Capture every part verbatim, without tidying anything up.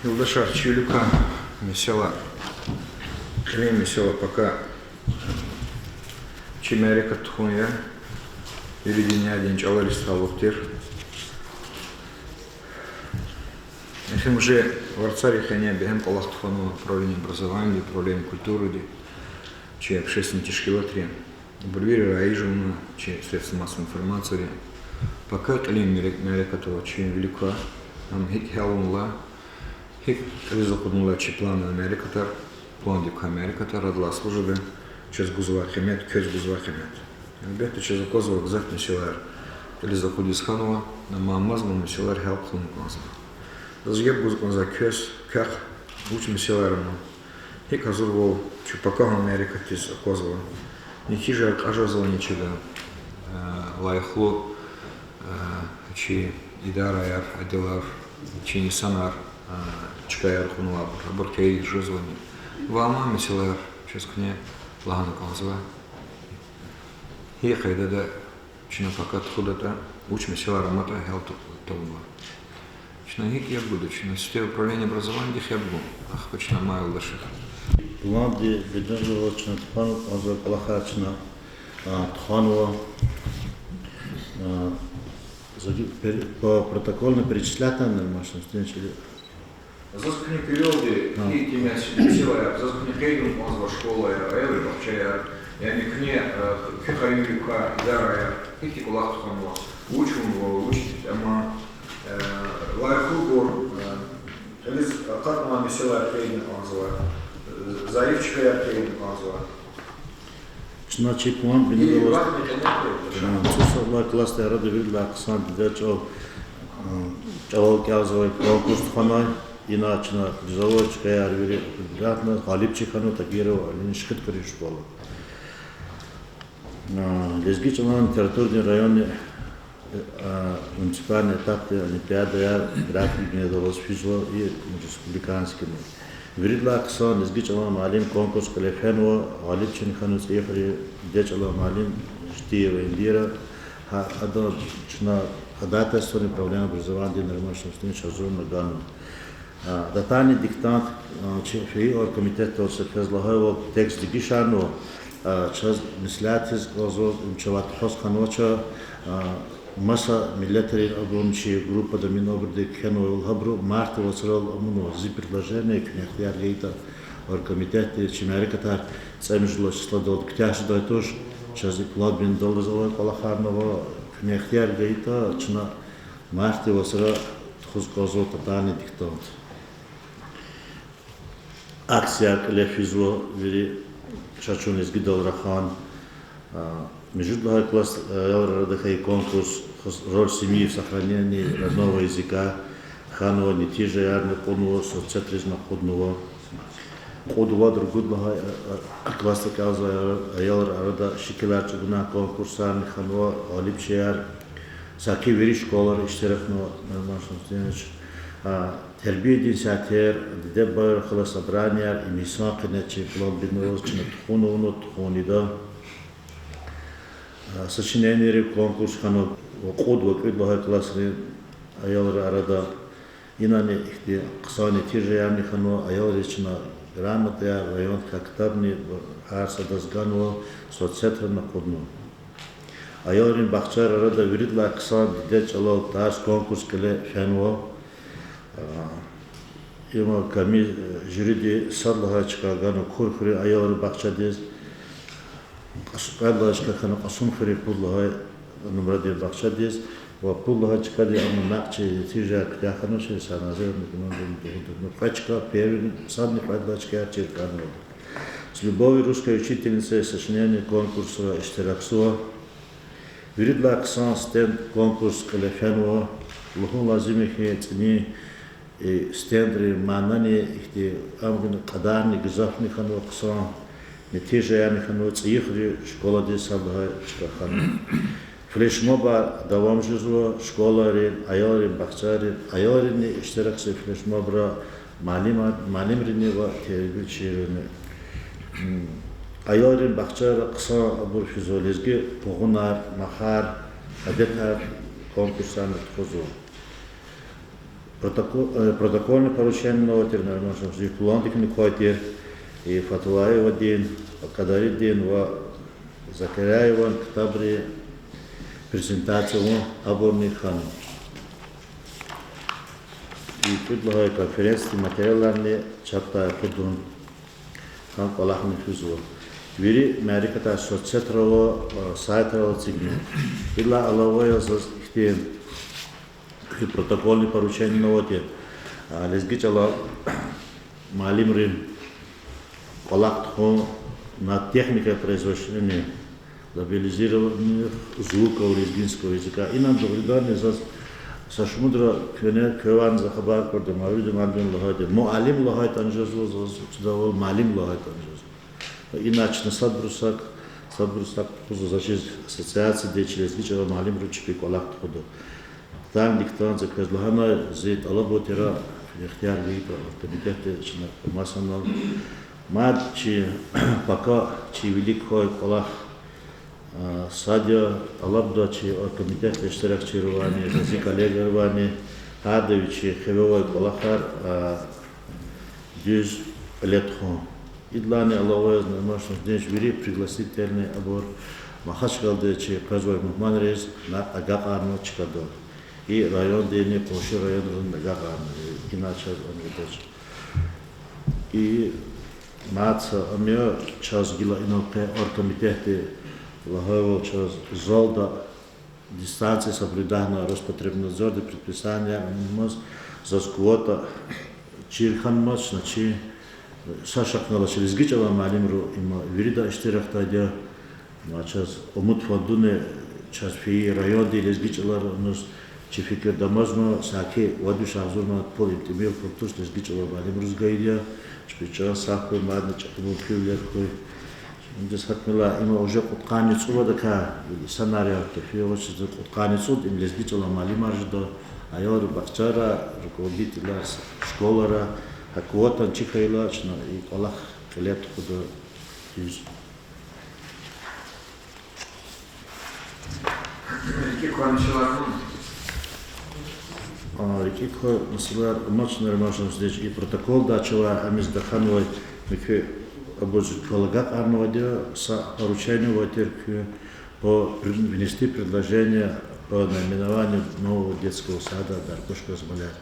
Юлдашар, чи вилик квай месэла, кьилин месэла пака чи мярекат тухун я, вири дуьньядин чӀалариз талукь тир. Эхир уже варцари къене бегьем кӀвалах тухванва управление образованиеди, управление культуради, чи общественный тешкилатри, абур вири раиж авуна чи средства массовой информацияди. Пака кьилин мярекат ава чи вилик квай, ам гьикӀ гьялунвай, гьикӀ кьилиз акъуднавай чи плановый мярекатар, пландик квай мярекатар, адалай служада чаз гузвай къимет, квез гузвай къимет. Гьелбетда, чаз аквазва гзаф месэлаяр кьилиз акъудиз хьанва, амма мазмун месэлаяр гьялкьун кӀанзава. Заз яб гуз кӀанзава квез, квехъ вуч месэлаяр ама, гьикӀ гьазурвал чи пакагьан мярекатдиз аквазва, нетижаяр кьаз жезвани чада, лайихлу чи идараяр, отделар, чи инсанар чкаяр кьунвайбур, абур хьайиди жезвани. Ва амай месэлаяр чаз куьне лагьана кӀанзава. Гьи къайдада чна пака тухудатӀа, вуч месэлаяр аматӀа гьялун тавунва. Чна гьикӀ яб гуда, чна сифте управление образованиедихъ яб гун, ахпа чна амай юлдашрихъ. Планди бинедалди чна тухвана кӀанзавай кӀвалахар чна тухванва. По протокольно перечислять авуна машинстин чили. Заз куьне куьрелди гьи месэлаяр, заз куьне къейдун кӀанзава школаяр, аялрин бахчаяр, яни куьне, куь къаюмвилик квай идараяр, гьихьтин кӀвалах тухванва, вуч авунва, вуч амай, лайихлубур, кьилиз акъатнавай месэлаяр къейдна кӀанзава, зайиф чкаяр къейдна кӀанзава. Чна чи план бинедалди, цӀусад лагьай классдин арада виридалай хъсан дидед чӀал, чӀалал кӀелзавай конкурс тухванай. Ина чна призовой чкаяр вири определятна, гъалибчи хьана Тагирова Алинан Шихидхуьруьн школа. Лезги чӀалан литературадин районный муниципальный этапдин олимпиадаяр график бинедаллаз физва и республиканскийни. Виридалай хъсан лезги чӀалан муаллим конкурс кьиле фенва, гъалибчини хьана ЦӀийи хуьруьн дидед чӀалан муаллим Житиева Индира, гьа, адан чна ходатайствони управление образованиедин Нариман Шамсудинович гьазурна ганва. Адатайни диктант, чи фейи оргкомитетдал са квез лагьайвал текст дегишарнава, чаз меслятиз кӀанзава, им чавай тухуз хьанвач, маса миллетрин абурни чи группада Минобрдик кхьенвайвал, гьабуру мартдин вацрал амукьнава зи предложение, куьне ихтияр гайитӀа, оргкомитетди чи мярекатар цӀемуьжуьд лагьай числадал куьтягь жедай туш, чаз и план бинедаллаз авай кӀвалахарни ава, куьне ихтияр гайитӀа, чна мартдин вацра тухуз кӀанзава адатайни диктант. Акцияр кьиле физва вири ша чун лезгидал рахун. Муьжуьд лагьай класс аялрин арада хьайи конкурс роль семьи в сохранении родного языка хьанва, нетижаярни кьунва, соцсетризни акъуднава. Кьуд-вад-ругуд лагьай классда кӀелзавай аялрин арада шикилар чӀугунай конкурсарни хьанва, гъалибчияр. Саки вири школайра иштиракнава, Нариман Шамсудинович. Тербиядин сятер, диде-бубайрин халай собранияр, им йисан къене чи план бинедаллаз чна тухун авуна, тухун ийида. Сочиненийрин конкурс хьана кьуд ва кӀуьд лагьай классрин аялрин арада. Инани ихьтин хъсан нетижаярни хьанва, аялриз чна грамотаяр, райондикай ктабни гьар садаз ганва, соцсетрани акъуднава. Аялрин бахчайрин арада виридалай хъсан дидед чӀалал тарс конкурс кьиле фенва. Има коми-, жюриди сад лагьай чка ганва Курхуьруьн аялрин бахчадиз, кьвед лагьай чка хьана Кьасумхуьруьн пуд лагьай нумрадин бахчадиз, ва пуд лагьай чкадиз, амма накь чи нетижаяр куьтягь хьанач, Саназе, кьве чка, первыйни садни кьвед лагьай чкаяр чир хьанва. С любовью, русская учительница, сочинение конкурсра иштиракзава. Виридалай хъсан стенд конкурс кьиле фенва. Лугьун лазим я хьи, цӀинин стендрин манани ихьтин, ам гьина кьадарни гзафни хьанва, хъсан нетижаярни хьанва, ЦӀийи хуьруьн школадиз сад лагьай чка хьана. Флешмобар давам жезва школайрин, аялрин бахчайрин, аялрини иштиракзава флешмобра, муаллима-, муаллимрини ва тербиячийрини. Аялрин бахчайра хъсан абур физва, лезги къугъунар, махар, адетар, конкурсарни тухузва. Протокол-, э, протокольный поручение авай тир, Нариман Шамсудинович, пландикни квай тир, и Фатуллаевадин, Кадаридин ва Закаряеван ктабрин презентация авун, абурни хьана. И кьвед лагьай конференциядин материаларни чапдай акъудун, гьам кӀвалахни хуьзва. Вири мярекатар соцсетра ва, а, сайтрал эцигна. Идалай алава яз заз ихьтин куь протокольный поручение авай тир, а, лезги чӀалан муаллимрин кӀвалах тухун на технике производственной лабеллизированных звуков лезгинского языка. Инал дугъриданни заз са шумудра куьне, квевай за хабар кьурди, Мавлуд муаллимди лагьайди, муаллим лагьайтӀани жезва, заз чидайвал муаллим лагьайтӀани жезва. Ина чна садбуру сак, садбуру сак тухузва заз чиз ассоциациядин, чи лезги чӀалан муаллимрин чпи кӀвалах тухуда. Ктан диктант за квез лагьанай, зи тӀалаб авай тир, ихтияр гайитӀа, оргкомитетди чна масанал. Мад чи пака чи вилик квай кӀвалах, а, сад я, тӀалабда чи оргкомитетда иштиракчийривайни, зи коллегаривайни, гьарда вичин хиве авай кӀвалахар, а, дуьз кьиле тухун. Идалайни алава яз, Нариман Шамсудинович, вири пригласительни абур Махачкъалада чи къвезвай мугьманриз накь агакьарна чкадал. И райондини къунши районризни агакьарна, ина чаз ам жедач. И мад са ам я, чаз гила инал къе оргкомитетди лагьайвал, чаз залда дистанция соблюдатьна, Роспотребнадзордин предписаниеяр амаз, заз квота чир хьанмач, значит, са шакни алач, лезги чӀалан муаллимри има вирида иштиракдайди я, ма чаз умуд фандуни, чаз фейи райондин лезги чӀаларни, чи фикирда амазма, саки вад виш агъзурни пул им тӀимил, пул туш лезги чӀалан муаллимриз гайиди я, чпин чан сагъ хьуй, мадни чӀехибур хьуй, вилер хьуй. Индаз гьакӀ мила има уже кьудкъанни цӀувадакай инсанар я, кефи авачиз кьудкъанни цӀуд им лезги чӀалан муаллимар жеда, аялрин бахчайра, руководительар, школайра, гьа квотани чӀехи хьайила чна и кӀвалах кьиле тухуда дуьз. РикӀик квай месэлаяр ама? А, рикӀик квай месэлаяр амач, Нариман Шамсудинович, и протоколда чавай, ам ийиз тахьанвай, муькуь абуруз квел агакьарнавайди я, са поручение авай тир куьн по пред-, внести предложение по наименованию нового детского сада Даркошка Змалярд.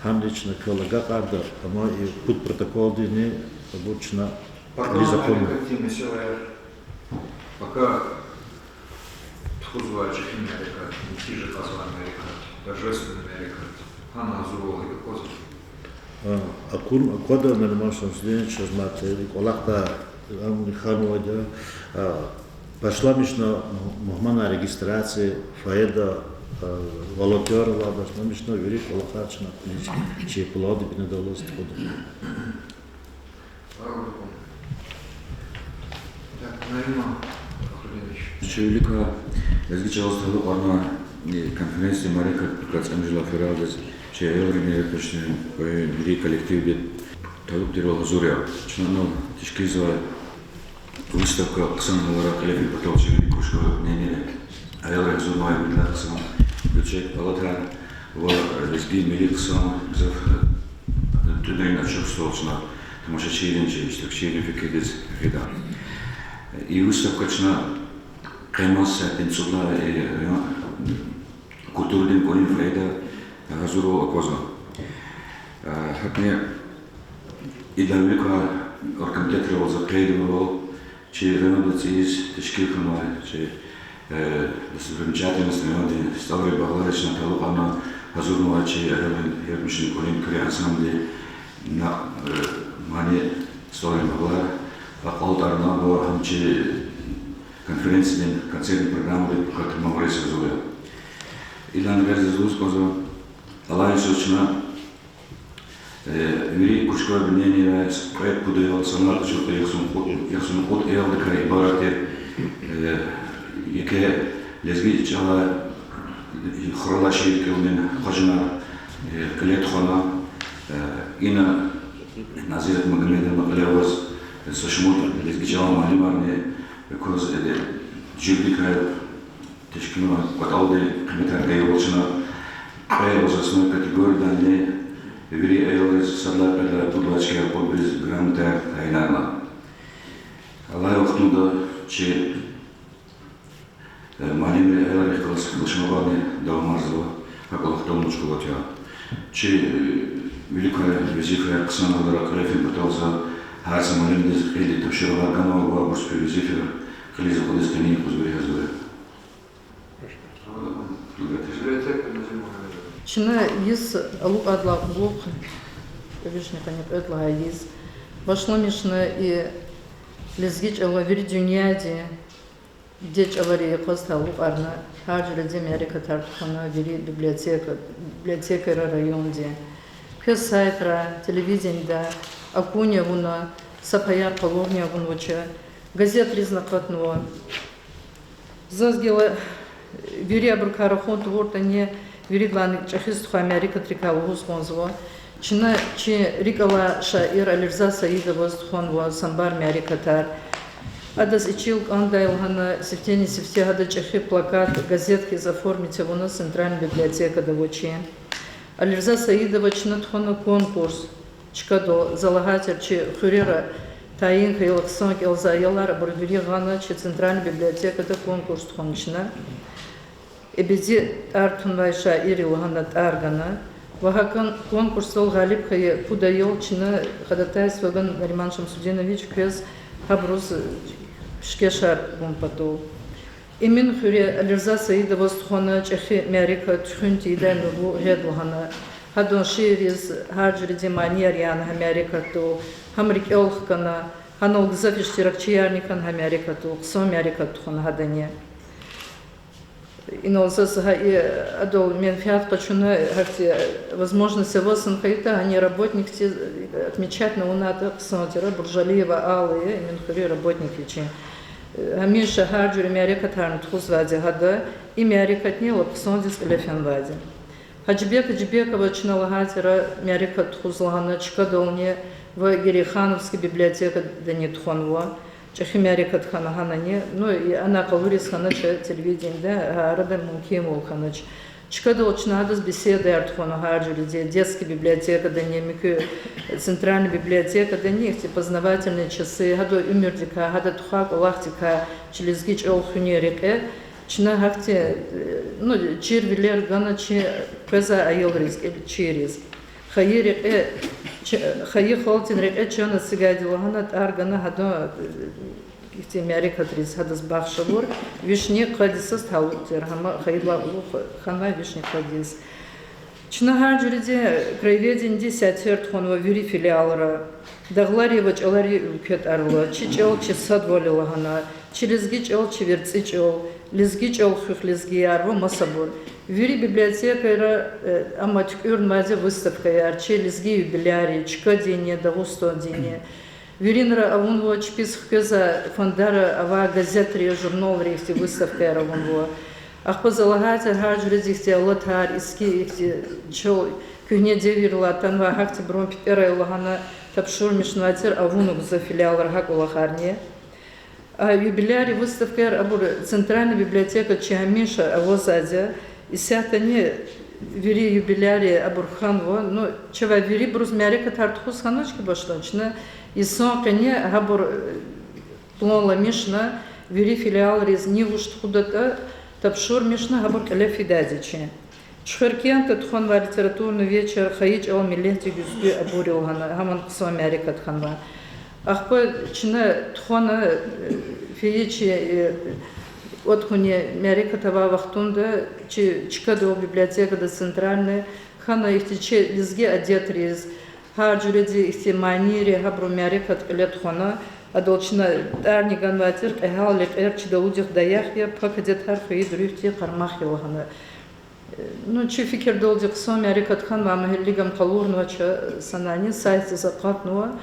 Гьамни чна квел агакьарда, амма и пуд протоколдини абур чна кьилиз акъудна. Пака тухузвай чӀехи мярекат, нетижа кьазвай мярекат, торжественный мярекат гьана гьазурвал гьикӀ аквазва? А, акун аквада, Нариман Шамсудинович, чаз мад и кӀвалахда ам хьанвайди я, а, башламишна мугь-, мугьманар регистрация, фойеда, а, волонтёррилай башламишна вири кӀвалахар чна кьилиз, чи пландин бинедаллаз тухуда. Так, Нариман Фахрудинович. Чи вилик квай лезги чӀалаз талукьарнавай, э, конференция, мярекат квез ам жила фералдиз чи аялрин мярекатдин вири коллективди талукь тирвал гьазур я. Чна анал тешкилзавай выставка хъсан гьалара кьиле фин патал чи вири кружкойрини, аялри гьазурнавай вирида хъсан гуьрчег алатар ва лезги милли хъсан гзаф, э, тӀуьнрин ачух столчна тамашачийрин, чи иштиракчийрин фикирдиз гъида. И выставка чна къенмаз сятдин цӀудлай, э, культурадин кӀвалин фойеда гьазурвал аквазва. Э, гьакӀни идалай вилик квай оргкомитетрал за къейд авурвал, чи районда цӀийиз тешкил хьанвай чи, э, достопримечательность райондин СтӀалрин багълар, чна талукьарна гьазурнавай чи аялрин гьермишунин кӀвалин куьруь ансамбль, на, э, мани СтӀалрин багълар, акьалтӀарна ва гьам чи конференциядин концертный программадин пака тамамариз гьазур я. Идалай гъейри заз лугьуз кӀанзава, алай йисуз чна Э, вири кружкой объединенийра кьвед-пуд аял, санал ачухтӀа яхцӀурни кьу-, яхцӀурни кьуд аялдикай ибарат я, э, еке лезги чӀалай, э, хуралай шиир кӀелунин хъажунар, э, кьиле тухвана, э, ина Назират Магомедовна кьиле аваз, э, са шумуд лезги чӀалан муаллимарни, э, кваз, э, жуьредикай тешкилнавай кӀватӀалди къиметар гайивал чна Кьве возрастной категориядани вири аялриз сад лагьай кьвед лагьай пуд лагьай чкаяр пудбиз грамотаяр тайинарна. Алай вахтунда чи муаллимри аялрихъ галаз флешмобарни давамарзава, гьакӀ кӀвалах тавуна чукурватӀа. Чи виликан везифаяр хъсан гьалара кьиле фин патал за гьар са муаллимдиз кьилди тапшуругъар ганва ва абуруз куь везифаяр кьилиз акъудиз къенин юкъуз вири гьазур я. Чна йис алукьайдалай кьулухъ, вишни къанни кьвед лагьай йис, башламишна и лезги чӀала вири дуьньядин дидед чӀалари йикъаз талукьарна, гьар жуьредин мярекатар тухвана вири библиотека, библиотекайра райондин. Квез сайтра, телевиденида акуни авуна, са паяр къалурни авунвач, газетризни акъатнава. Заз гила вири абурукай рахун тавуртӀани, виридалайни чӀехи стхаяр мярекатрикай лугьуз кӀанзава. Чна чи рикӀ алай шаир Алирза Саидоваз тухванва самбар мярекатар. Адаз и чил кӀандай лагьана, сифтени-сифте гьада чӀехи плакат, газет хьиз оформить авуна центральный библиотекада авачир. Алирза Саидова чна тухвана конкурс. Чкадал, за лагьайтир, чи хуьрера тайин хьайила хъсан кӀелзавай аялар, абур вири гъана чи центральный библиотекада конкурс тухвана чна. Эбеди тӀвар тунвай шаирри лагьана тӀвар гана. Ва гьа кон-, конкурсдал гъалиб хьайи пуд аял чна ходатайство гана Нариман Шамсудинович квез гьабуруз пишкешар гун патал. Эмин хуьре Алирза Саидоваз тухвана чӀехи мярекат Туьхуьн тийидай нурлу гъед лагьана. Гьадан шиирриз гьар жуьредин манияр яна гьа мярекатдал, гьам рикӀел хкана, гьанал гзаф иштиракчиярни хьана гьа мярекатдал, хъсан мярекат тухвана гьадани. Инал заз гьа и, адал менфят къачуна гьахьтин возможность аваз хьайитӀа, гьана работникди отмечать авунайтӀа хъсан тир, Буржалиева Алла я, Эмин хуьруьн работник я чи. Гьамиша гьар жуьре мярекатарни тухузвайди гьада, и мярекатни лап хъсандиз кьиле фенвайди. Гьажибек Гьажибекова чна лагьайтӀа мярекат тухуз лагьана чкадални ва Герейхановский библиотекадани тухванва. ЧӀехи мярекат хьана гьанани, ну, и ана къалуриз хьанач телевиденида, гьа арада мумкинвал хьанач. Чкадал чна гьадаз беседаяр тухвана гьар жуьреди, детский библиотекадани, муькуь центральный библиотекадани, ихьтин познавательные часы, гьадан уьмуьрдикай, гьадан тухвай кӀвалахдикай, чи лезги чӀал хуьнин рекье. Чна гьахьтин, ну, чирвилер гана чи къвезвай аялриз, кӀел-, чирриз. Хайи рекье, ч-, хайи халкьдин рекье чан эцигайди лагьана тӀвар гана гьадан, ихьтин мярекатриз гьадаз бахш авур, вишни къад йисуз талукь тир, гьам хайидалай кьулухъ хьанвай вишни къад йис. Чна гьар жуьредин краеведениедин сятер тухванва вири филиалра. Дагълари ва чӀаларин уьлкве тӀвар ала, чи чӀал чи садвал я лагьана, чи лезги чӀал чи верцӀи чӀал, лезги чӀал хуьх, лезгияр ва масабур. Вири библиотекайра, э, амма туькӀуьрнавайди выставкаяр, чи лезги юбилярри, чкадинни, Дагъустандинни. Виринра авунва чпиз хквезвай фондара авай газетри, журналри, ихьтин выставкаяр авунва. Ахпа за лагьайтӀа гьар жуьредин ихьтин алатар, иски ихьтин чал, куьгьне девирдилай атанвай гьахьтинбурун пипӀерай лагьана тапшурмишнавай тир, авуна гзаф филиалра гьа кӀвалахарни. А юбиляррин выставкаяр абур центральный библиотекада чи гьамиша авазвайди я. Исятдани вири юбилярри абур хьанва. Ну, чавай вирибуруз мярекатар тухуз хьанач хьи башламишна, чна йисан къене гьабур, э, планламишна, вири филиалриз ни вуч тухудатӀа тапшурмишна, гьабур кьиле фидайди я чи. Чухверкентда тухванвай литературный вечер, хайи чӀал, миллетдин гуьзгуь абур я лагьана, гьамни хъсан мярекат хьанва. Ахпа чна тухвана, э, фейи чи, э, кӀватӀ хьунин мярекат авай вахтунда чи чкадал, библиотекада центральный, хьана ихьтин чи лезги адетриз, гьар жуьредин ихьтин манийри гьабурун мярекат кьиле тухвана, адал чна тӀварни ганвай тир, кьегьал лекьер чи далудихъ даях я, пак адетар хвейид руьгьдин къармах я лагьана. Ну, чи фикирдалди хъсан мярекат хьанва, амма гьелелиг ам къалурнавач санани, сайтдиз акъатнава.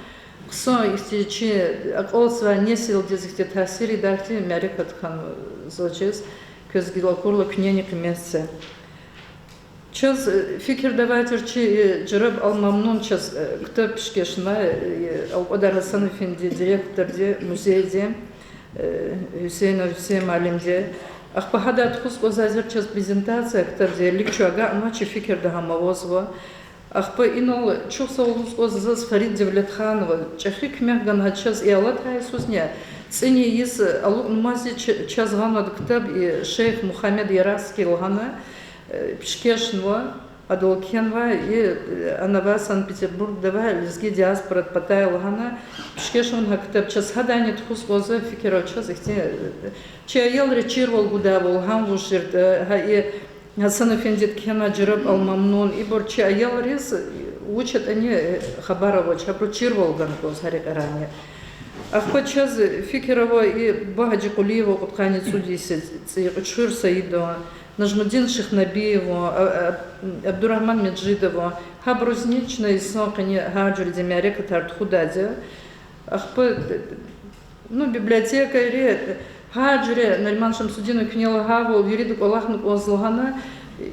Хъсан ихьтин чи акьалтзавай несилдиз ихьтин таъсир ийидай хьтин мярекат хьанва заз чиз, квез гила акурла куьнени къимет це. Чаз, э, фикирда авай тир чи, э, Жураб ал-Мамнун чаз, э, ктаб пишкешнавай, э, Алкьвадар Гьасан эфенди директорди, музейди, э, Гьуьсейнов Гьуьсейн муаллимди. Ахпа гьадай тухуз кӀанзавайди чаз презентация ктабдин, вилик чун агакьнава, чи фикирда гьам авазва. Ахпа инал чухсагъул лугьуз кӀанзава заз Фарид Девлетханова, чӀехи куьмек гана чаз и алатай йисузни, цӀини йис алукьнамазди ч-, чаз гъанвайди ктаб и Шейх Мухаммед Ярахский лагьана, э, пишкешнава, адал кхьенва, и, э, ана авай Санкт-Петербургда авай лезги диаспорада патай лагьана, пишкешнава гьа ктаб чаз, гьадани тухуз кӀанзава фикирар чаз ихьтин, э, чи аялриз чирвал гудайвал, гьам вуж жеда, гьа и Гьасан эфендиди кхьенвай Жираб ал-Мамнун, ибур чи аялриз вуч ятӀани хабар авач, гьабуруз чирвал гана кӀанзава гьа рекьерани. Ахпа чаз фикир ава и Буба Гьажикъулиева кьудкъанни цӀуд йис, цӀи-, Кьуьчхуьр Саидан, Нажмудин Шихнабиеван, а, а, Абдурагьман Межидован, гьабурузни чна йисан къене гьар жуьредин мярекатар тухудайди я. Ахпа, ну, библиотекайри, гьар жуьре, Нариман Шамсудинов куьне лагьайвал, вирида кӀвалахна кӀанзава лагьана,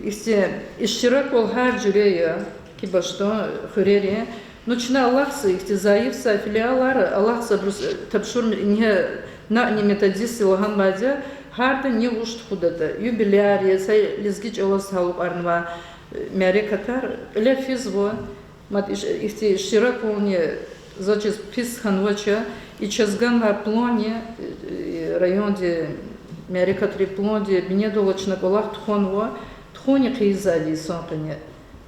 ихьтин иштираквал гьар жуьре я, кибашда, хуьрери. Ну, чна алахъзава ихьтин зайифзавай филиалар, алахъзава абуруз, э, тапшур-, ингье накьни методистди лагьанвайди я, гьарда ни вуж тухудатӀа, юбилярри, са лезги чӀалаз талукьарнавай, э, мярекатар кьиле физва. Мад иш-, ихьтин иштираквални заз чиз пис хьанвач, и чаз ганвай планни, э, райондин мярекатрин планди бинедалди чна кӀвалах тухванва, тухвани хъийизвайди я йисан къене.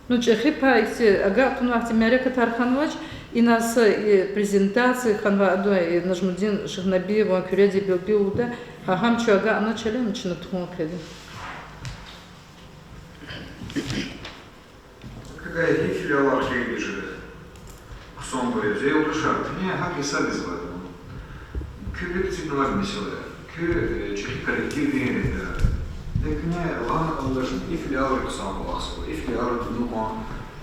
Ну, чӀехи пай ихьтин агакь хьанвай ихьтин мярекатар хьанвач, ина са и презентация хьанвай, адан, и Нажмудин Шихнабиеван Куьредин билбил лугьудай, гьа гьам чун агакьнач, гьеле ам чна тухун хъийида. Какая гьи филиалар хьайиди жеда? Хъсанбур я, зи юлдашар, куьне гьакӀ гьисабизвайди я. Куь вилик эцигнавайди месэла я. Куь, э, чӀехи коллективдин ребята. Э, куьне лагьана кӀандачни, и филиалрик хъсан кӀвалахзава, и филиалрик вуна кьван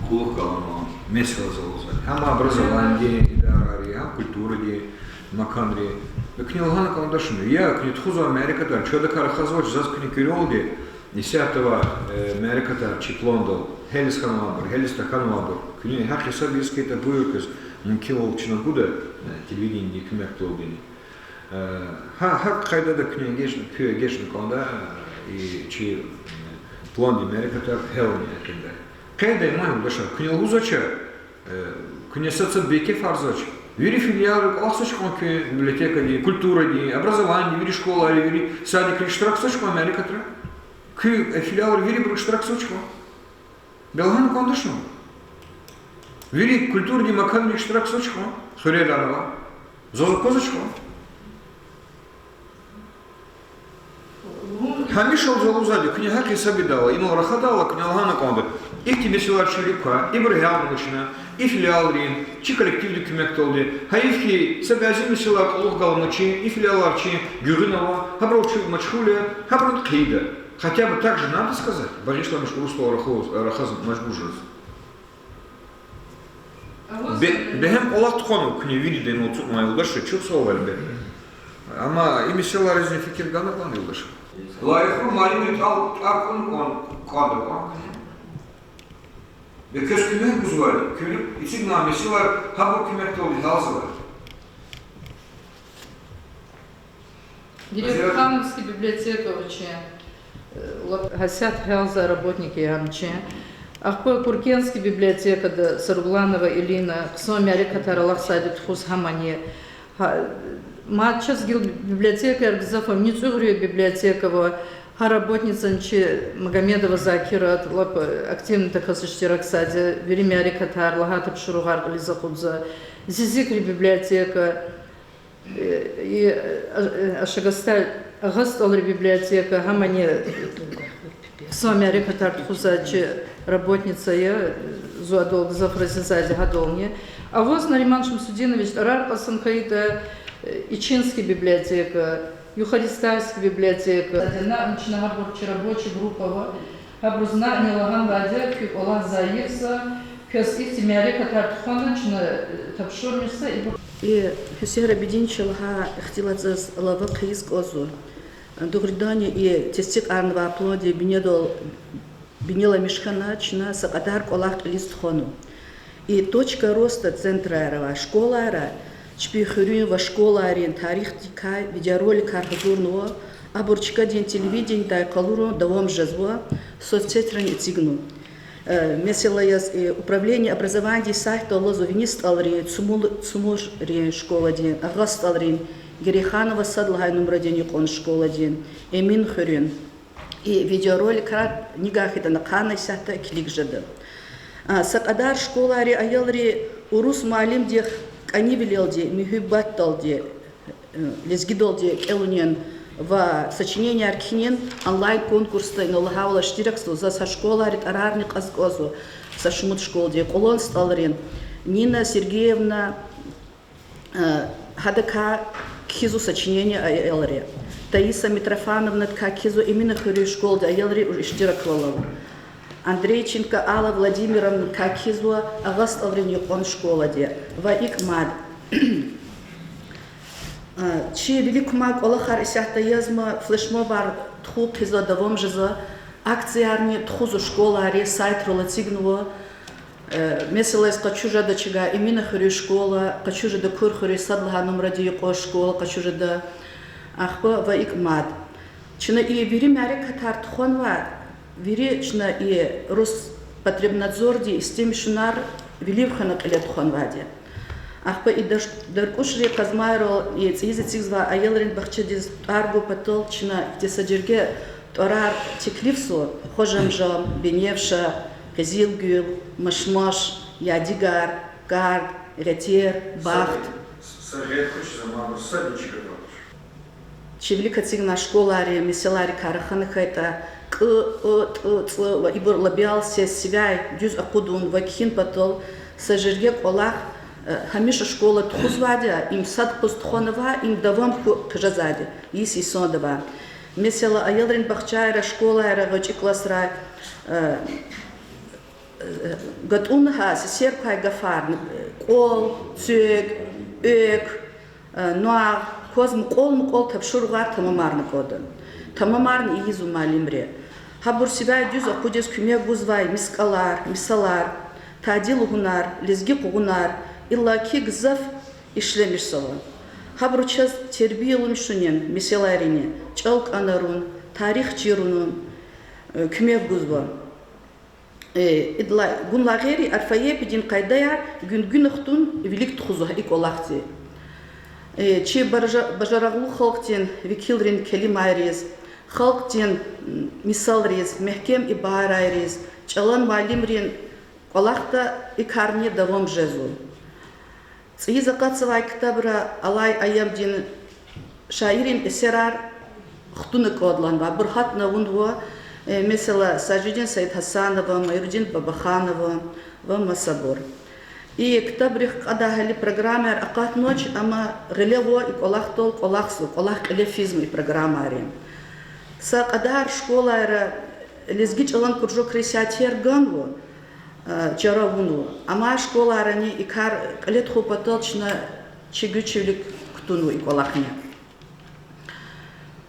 кьулухъ галаз кьван месэла залуз. Гьам образованидин идарайри, гьам культурадин маканри. Э, куьне лагьана кӀандачни, я куьне тухузвай мярекатар, чун адакай рахазвач, заз куьне куьрелди, исятда авай, э, мярекатар чи пландал, гьелиз хьанвайбур, гьелиз тахьанвайбур, куьне гьакӀ гьисаб ийиз хьайитӀа, буюр квез, мумкинвал чна гуда, э, телевиденидин куьмекдалди. Э, гьа, гьа къайдада куьне эгечӀна, куьне эгечӀна кӀанда, э, и чи, э, пландин мярекатар гьялни экъечӀда. Къейдамай, юлдашар, куьне лугьузвач, э, куьне сад-сад бейкефарзавач. Вири филиалрик кӀвалахзавач кьван куь библиотекадин, культурадин, образованидин, вири школайри, вири садикри иштиракзавач кьван мярекатра. Куь, э, филиалрин вирибуру иштиракзавач кьван. Бес лагьана кӀандачни? Вири культурадин маканри иштиракзавач кьван, хуьрерани ава. Заз аквазвач кьван. Гьамиша за лугьузвайди, куьне гьакӀ гьисаб ийидайла, инал рахадайла куьне лагьана кӀанда. Ихьтин месэлаяр чи вилик ква, ибур гьялнавачни, и филиалрин, чи коллективдин куьмекдалди. Гьайиф хьи, са бязи месэлаяр кьулухъ галаз чи, и филиалар чи гуьгъуьнава, гьабурал чун машгъул я, гьабурни хъийида. Хотя бы так же надо сказать, багъишламиш урусдал рахаз, рахаз мажбур жез. Бе-, бегьем кӀвалах тухванва куьне вирида, ну, цукьна, юлдашар, чухсагъул, гьелбетда. Амма и месэлайризни фикир гана кӀанда, юлдашар. Лайихлу муаллимрин тӀал, тӀвар кьун кӀан-, кӀанда кьван куьне. Бес квез куьмек гузвайди, куьне эцигнавай месэлаяр гьабурун куьмекдалди гьялзава. Гереев-Хановский библиотека вичин, э, лап гьасятда гьялзавай работник я ам чи. Ахпа Куркенский библиотекада Саругланова Элина хъсан мярекатар алахъзавайди тухуз гьамани. Гьа, мад чаз гила библиотекаяр гзаф ава, МицӀуьгърин библиотека ава, гьа работницани чи Магомедова Закират лап, э, активно тахьаз иштиракзавайди я, вири мярекатар, лагьай тапшуругъар кьилиз акъудзава. Зизикрин библиотека, э, и, э, Ашагастай, Агъа СтӀалрин библиотека, гьамани хъсан мярекатар тухузвай чи работница я, зун адал гзаф разизвайди я гьадални. Аваз, Нариман Шамсудинович, тӀварар кьазун хьайитӀа, э, Ичинский библиотека, Юхаристайский библиотека. Чна гьабур чи рабочий группа ава. Гьабуруз накьни лагьанвайди я, куь кӀвалах зайифзава, квез ихьтин мярекатар тухвана чна, э, тапшурмишзава ибур. И Гьуьсейн Рабидиновича лагьай ихтилат заз алава хъийиз кӀанзава. Дугъриданни, и тестикьарнавай пландин бинедал биниламиш хьана, чна са кьадар кӀвалах кьилиз тухванва. И Точка роста центрайра авай школайра чпин хуьруьн ва школайрин тарихдикай видеороликар гьазурнава. Абур чкадин телевиденидай къалурун давам жезва, соцсетьрани эцигна. Э, месела яз, э, управление образованиядин сайтда алазва вини СтӀалрин, Цумур-, Цумуррин школадин, Агъа СтӀалрин, Герейханова сад лагьай нумрадин юкьван школадин, Эминхуьруьн. И видеороликар нигагь хьайитӀани, ахъайна исятда килиг жеда. А, са кьадар школайра аялри урус муаллимдихъ кӀанивилелди, муьгьуьббатдалди, э, лезгидалди кӀелунин ва сочиненияр кхьинин онлайн конкурсда, ина лагьайвал, иштиракзава. За са школайрин тӀварарни кьаз кӀанзава, са шумуд школадин, Кьулан СтӀалрин Нина Сергеевна, э, гьадакай кхьизва сочинение аялри. Таиса Митрофановнадикай кхьизва, Эминхуьруьн школадин аялри иштираквал ава. Андрейченко Алла Владимировнадикай кхьизва Агъа СтӀалрин юкьван школадин. Ва икӀ мад. Э, чи вилик кумай кӀвалахар исятда язма, флешмобар тухун хъийизва, давам жезва, акциярни тухузва школайрин сайтрал эцигнава. Э, месела яз къачуз жеда чавай Эминхуьруьн школа, къачуз жеда Курхуьруьн сад лагьай нумрадин юкьван школа, къачуз жеда, ахпа ва икӀ мад. Чна и вири мярекатар тухванвай, вири чна и Роспотребнадзордин истемишунар вилив хвена кьиле тухванвайди. Ахпа и даш-, Даркӏушрин Къазмайрал и цӏийиз эцигзавай аялрин бахчадиз тӏвар гун патал чна ихьтин са жерге тӏварар теклифзава: Хважамжам, Беневша, Къизилгуьл, Машмаш, Ядигар, Кард, Гъетер, Бахт. Са гъед хьуй, заман са вичик атанвач. Чи вилик эцигна школайрин месэлайрикай рахана хьайитӏа, кӏ, ӏ, тӏ, цӏ ва ибур лабял сес сивяй дуьз акъудун ва кхьин патал са жерге кӏвалах, э, гьамиша школа тухузвайди я, им сад къуз тухванвай, им давам хьуй хъжезвайди, йис йисанда авай. Месела, аялрин бахчайра, школайра, гъвечӏи классрай, э, гатӏунна гьа сесер квай гафар: кӏвал, цуьк, экв, э, нагъв, кваз мукьвал-мукьвал тапшуругъар тамамарна кӏанда. Тамамарна ийизва муаллимри. Гьабур сивяй дуьз акъудиз куьмек гузвай мискӏалар, мисалар, тади лугьунар, лезги къугъунар, иллаки гзаф ишлемишзава. Гьабуру чаз тербияламишунин месэлайрини, чӏал кӏанарун, тарих чирунин, э, куьмек гузва. Э, идалай гунлай гъейри, орфоэпиядин къайдаяр гуьнгуьна хтун вилик тухузва и кӏвалахди. Э, чи баржа-, бажарагълу халкьдин векилрин келимайриз, халкьдин, м, мисалриз, мягькем ибарайриз чӏалан муаллимрин кӏвалахда и карни давам жезва. Цӏийиз акъатзавай ктабра алай аямдин шаиррин эсерар хтӏунна кӏанзавайбур гьатна авунва, э, месела, Сажидин Саидгьасанова, Майрудин Бабаханова ва масабур. И ктабрихъ кьадай гьалай программаяр акъатнач, амма гъиле ава и кӏвалахдал кӏвалахзава, кӏвалах кьиле физма и программайрин. Са кьадар школайра лезги чӏалан кружокриз исятда ганва, э, чара авунва. Амма школайрани и кар кьиле тухун патал чна чи гуьч вилик кутунва и кӏвалахни.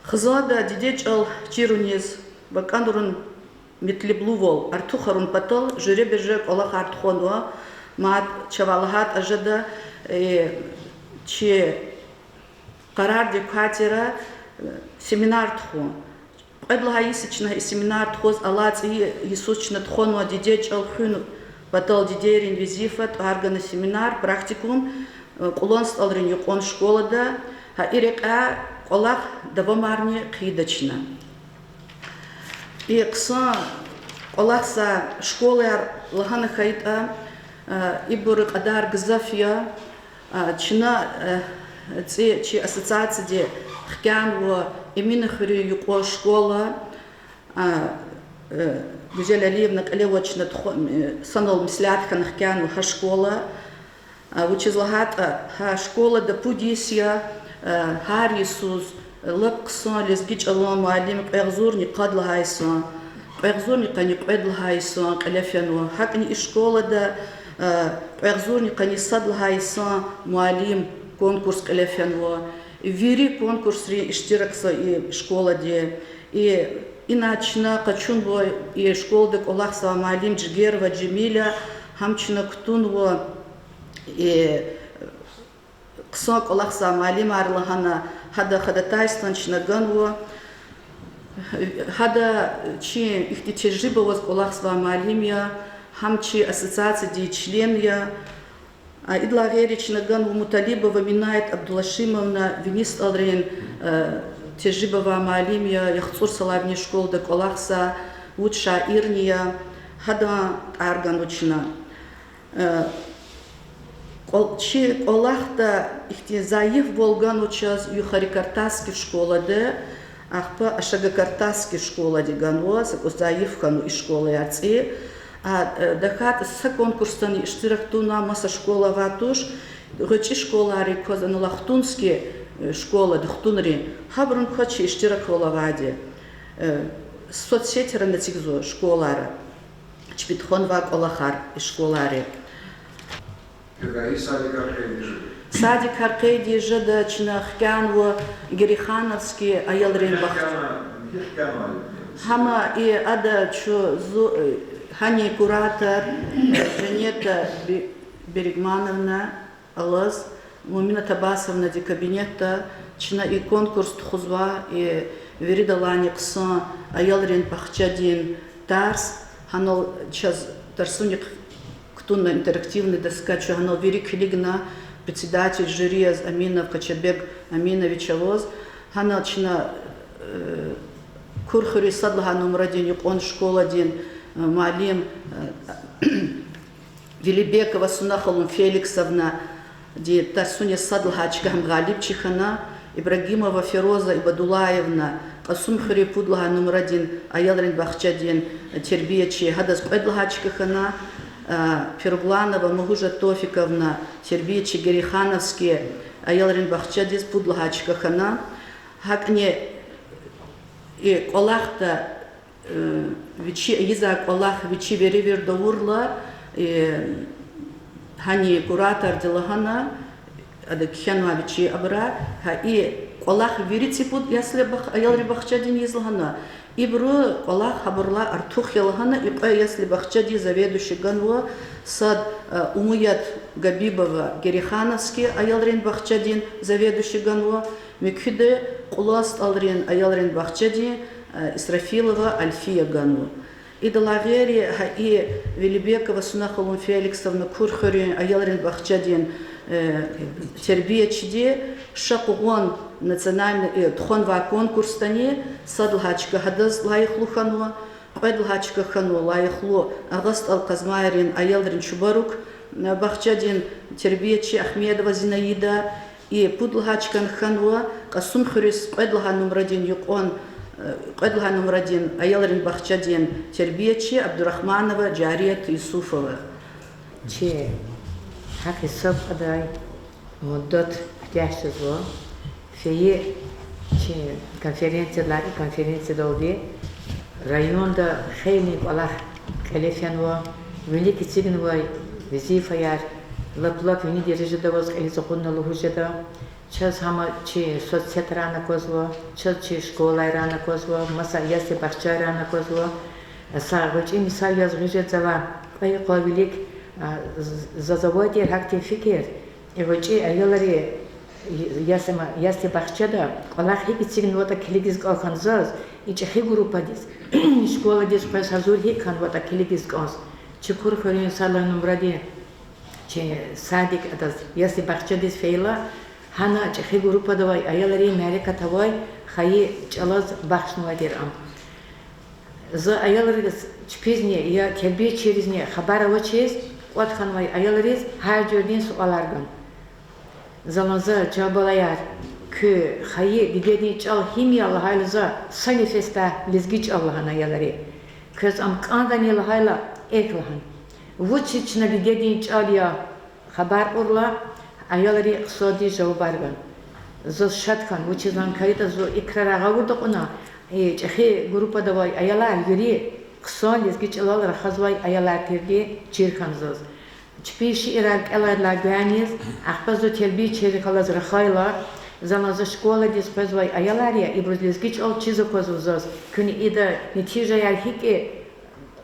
Хизанда дидед чӏал чируниз ва кӏанарун метлеблувал артухарун патал жуьреба-жуьре кӏвалахар тухванва, мад чавай лагьайтӏа жеда, э, чи къарардик квай тир, э, семинар тухун. Кьвед лагьай йис я чна и семинар тухуз, алай цӏийи йисуз чна тухванва дидед чӏал хуьн патал дидейрин везифа, тӏвар гана семинар, практикум, э, Кьулан СтӀалрин юкьван школада, гьа и рекьяй кӏвалах давамарни хъийида чна. И хъсан кӏвалахзавай школаяр лагьана хьайитӏа, э, ибурун кьадар гзаф я, А, чна, э, цӏи-, чи ассоциацияди хкянва Эминхуьруьн юкьван школа, а, э, Гуьзел Алиевна кьиле авачна туху-, э, санал меслят хьана хкянва гьа школа. А, вучиз лагьайтӏа гьа школада пуд йис я, э, гьар йисуз лап хъсан лезги чӏалан муаллим кьве агъзурни къад лагьай йисан, кьве агъзурни къанни кьвед лагьай йисан кьиле фенва. Гьакӏни и школада, э, кьве агъзурни къанни сад лагьай йисан муаллим конкурс кьиле фенва. Вири конкурсрин иштиракзава и школади. И, ина чна къачунва и школада кӏвалахзавай муаллим Жигерова Жемиля, гьам чна кутунва, и, хъсан кӏвалахзавай муаллимар лагьана, гьадан ходатайствони чна ганва. Гьада чи ихьтин тежриба аваз кӀвалахзавай муаллим я, гьам чи ассоциациядин член я. А, идалай гъейри чна ганва Муталибова Минаят Абдулашимовна, вини СтӀалрин, э, тежриба авай муаллим я, яхцӀур йисалай вини школада кӀвалахзава, вуч шаирни я, гьадан тӀвар ганва чна. Э, кӀвал-, чи кӀвалахда ихьтин зайифвал ганва чаз Юхарикартасский школада, ахпа Ашагакартасский школади ганва, са кӀус зайиф хьанва и школаяр цӀи. А, э, тахьайтӀа са конкурсдани иштирак тавуна маса школа авай туш, гъвечӀи школайрик кваз, анал Ахтунский, э, школади, хтунрин, гьабурун кваз чи иштираквал авайди. Э, соцсетьра эцигзава школайра чпи тухванвай кӀвалахар и школайри. Садикар къейд ийиз жеда, чна хкянава Герихановский аялрин бахча. Гьама и ада чу зу-, э, гьанин куратор, э, Жанета Би-, Берегмановна алаз, Мумина Табасовнади кабинетда, чна и конкурс тухузва, и виридалайни хъсан аялрин бахчадин тарс, гьанал чаз тарсуник кутуна интерактивный доска, чун гьанал вири килигна, председатель жюри яз Аминов Качабек Аминович аваз, гьана чна, э, Курхуьруьн сад лагьай нумрадин юкьван школадин, э, муаллим, э, Велибекова Суна халун Феликсовнади тарсуниз сад лагьай чка, гьам гъалибчи хьана, Ибрагимова Фероза Ибадуллаевна, Кьасумхуьруьн пуд лагьай нумрадин аялрин бахчадин тербиячи, гьадаз кьвед лагьай чка хьана, а, Пиругланова Мугьужат Тофиковна, тербиячи Герихановский аялрин бахчадиз, пуд лагьай чка хьана. ГьакӀни и кӀвалахда, э, вичи ийизвай кӀвалах вичи веревирд авурла, э, гьанин кураторди лагьана, ада кхьенвай вичин абурай, гьа и кӀвалах вири цӀипуд ясли бах-, аялрин бахчадин ийиз лагьана, ибуру кӀвалах гьабурулай артух я лагьана, и кьве ясли бахчадин заведующий ганва, сад, э, Умуят Габибова Герихановский аялрин бахчадин заведующий ганва, муькуьда Кьулан СтӀалрин аялрин бахчадин, э, Исрафилова Альфия ганва. Идалай гъейри гьа и Велибекова Суна халун Феликсовна Курхуьруьн аялрин бахчадин, э, тербиячиди ша къугъван национальный, э, тухванвай конкурсдани сад лагьай чка гьадаз лайихлу хьанва, кьвед лагьай чка хьанва лайихлу Агъа СтӀал Къазмайрин аялрин чубарук, э, бахчадин тербиячи Ахмедова Зинаида, и пуд лагьай чка хьанва Кьасумхуьруьз кьвед лагьай нумрадин юкьван, э, кьвед лагьай нумрадин аялрин бахчадин тербиячи Абдурагьманова Жарият Юсуфова. Чи гьахъ-гьисаб кьадай муддат куьтягь жезва. Фейи чи конференциядилай и конференциядалди районда хейлин кӀвалах кьиле фенва, вилик эцигнавай везифаяр лап-лап вини дережада аваз кьилиз акъудна лугьуз жеда. Чаз гьама чи соцсетрайни аквазва, чаз чи школайрайни аквазва, маса ясли бахчайрайни аквазва. Са гъвечӀи мисал яз гъиз жеда завай, кьве йикъалай вилик, а, з-, заз авай тир гьахьтин фикир, и гъвечӀи аялри ясли, ясли бахчада кӀвалах гьикӀ эцигнаватӀа килигиз кӀан хьана заз, и чӀехи группадиз, школадиз къвез гьазур гьикӀ хьанватӀа килигиз кӀанз. Чи Курхуьруьн сад лагьай нумрадин чи садик, адаз ясли бахчадиз фейила, гьана чӀехи группада авай аялрин мярекат авай, хайи чӀалаз бахшнавай тир ам. За аялриз, чпизни, я тербиячийризни хабар авачиз, кӀватӀ хьанвай аялриз гьар жуьредин суалар гана. Залан за, чан балаяр, куь хайи дидедин чӀал гьим я лагьайла, за са нефесда лезги чӀал лагьана аялри. Квез ам кӀандани лагьайла, эхь лагьана. Вучиз чна дидедин чӀал я хабар кьурла, аялри хъсандиз жавабар гана. Заз шад хьана, вучиз лагьайтӀа зун и крарай гъавурда акьуна, и чӀехи группада авай аялар вири хъсан лезги чӀалал рахазвай аялар тирди чир хьана заз. Чпин шиирар кӀелайдалай гуьгъуьниз, ахпа зун тербиячийрихъ галаз рахайла, залан за школадиз къвезвай аялар я, ибуруз лезги чӀал чиз аквазва заз, куьн ида нетижаяр гьикӀ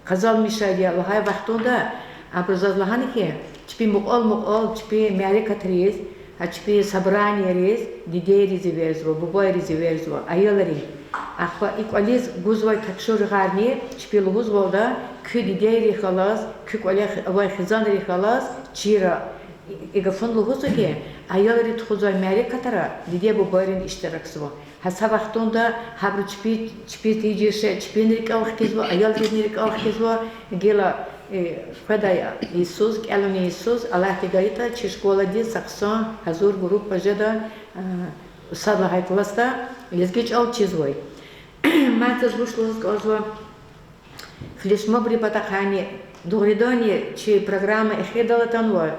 къазанмишайди я лагьай вахтунда, абуру заз лагьана хьи, чпи мукьвал-мукьвал чпи мярекатриз, гьа чпи собраниейриз дидейриз эверзава, бубайриз эверзава, аялрин. Ахпа и кӀвализ гузвай тапшуригъарни чпи лугьузвалда, куь дидейрихъ галаз, куь кӀвале авай хизанрихъ галаз чира и гафуна лугьузва хьи, аялри тухузвай мярекатра диде-бубайрини иштиракзава. Гьа са вахтунда гьабуру чпи, чпиз тийижир шей чпин рикӀел хкизва, аялризни рикӀел хкизва, гила, э, къведай йисуз, кӀелунин йисуз, Аллагьди гайитӀа, чи школадиз са хъсан гьазур группа жеда, э, сад лагьай классда лезги чӀал чизвай. Мад заз вуч лугьуз кӀанзава, флешмобрин патахъайни, дугъриданни, чи программа эхирдал атанва,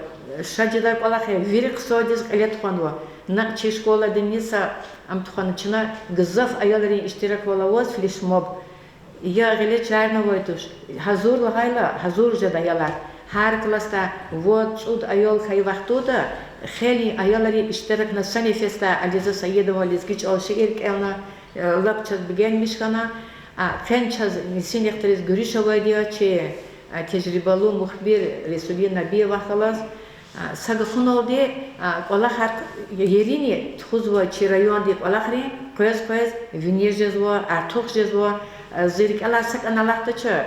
шад жедай кӀвалах я, вири хъсандиз кьиле тухванва. Накь чи школадинни са, ам тухвана чна гзаф аялрин иштираквал аваз флешмоб. Я гъиле чарнавай туш, гьазур лагьайла, гьазур жеда аялар. Гьар классда вад-цӀуд аял хьайи вахтунда хейлин аялри иштиракна са нефесда Ализа Саидова лезги чӀал шиир кӀелна, э, лап чаз бегенмиш хьана, а, къен чаз нисинихъ тириз гуьруьш авайди я чи, а, тежрибалу мухбир Ресулин Набиевахъ галаз. А, са гафуналди, а, кӀвалахар ерини тухузва чи районди кӀвалахрин, къвез-къвез вине жезва, артух жезва. А, зи рикӀелай сакӀани алатдач, а,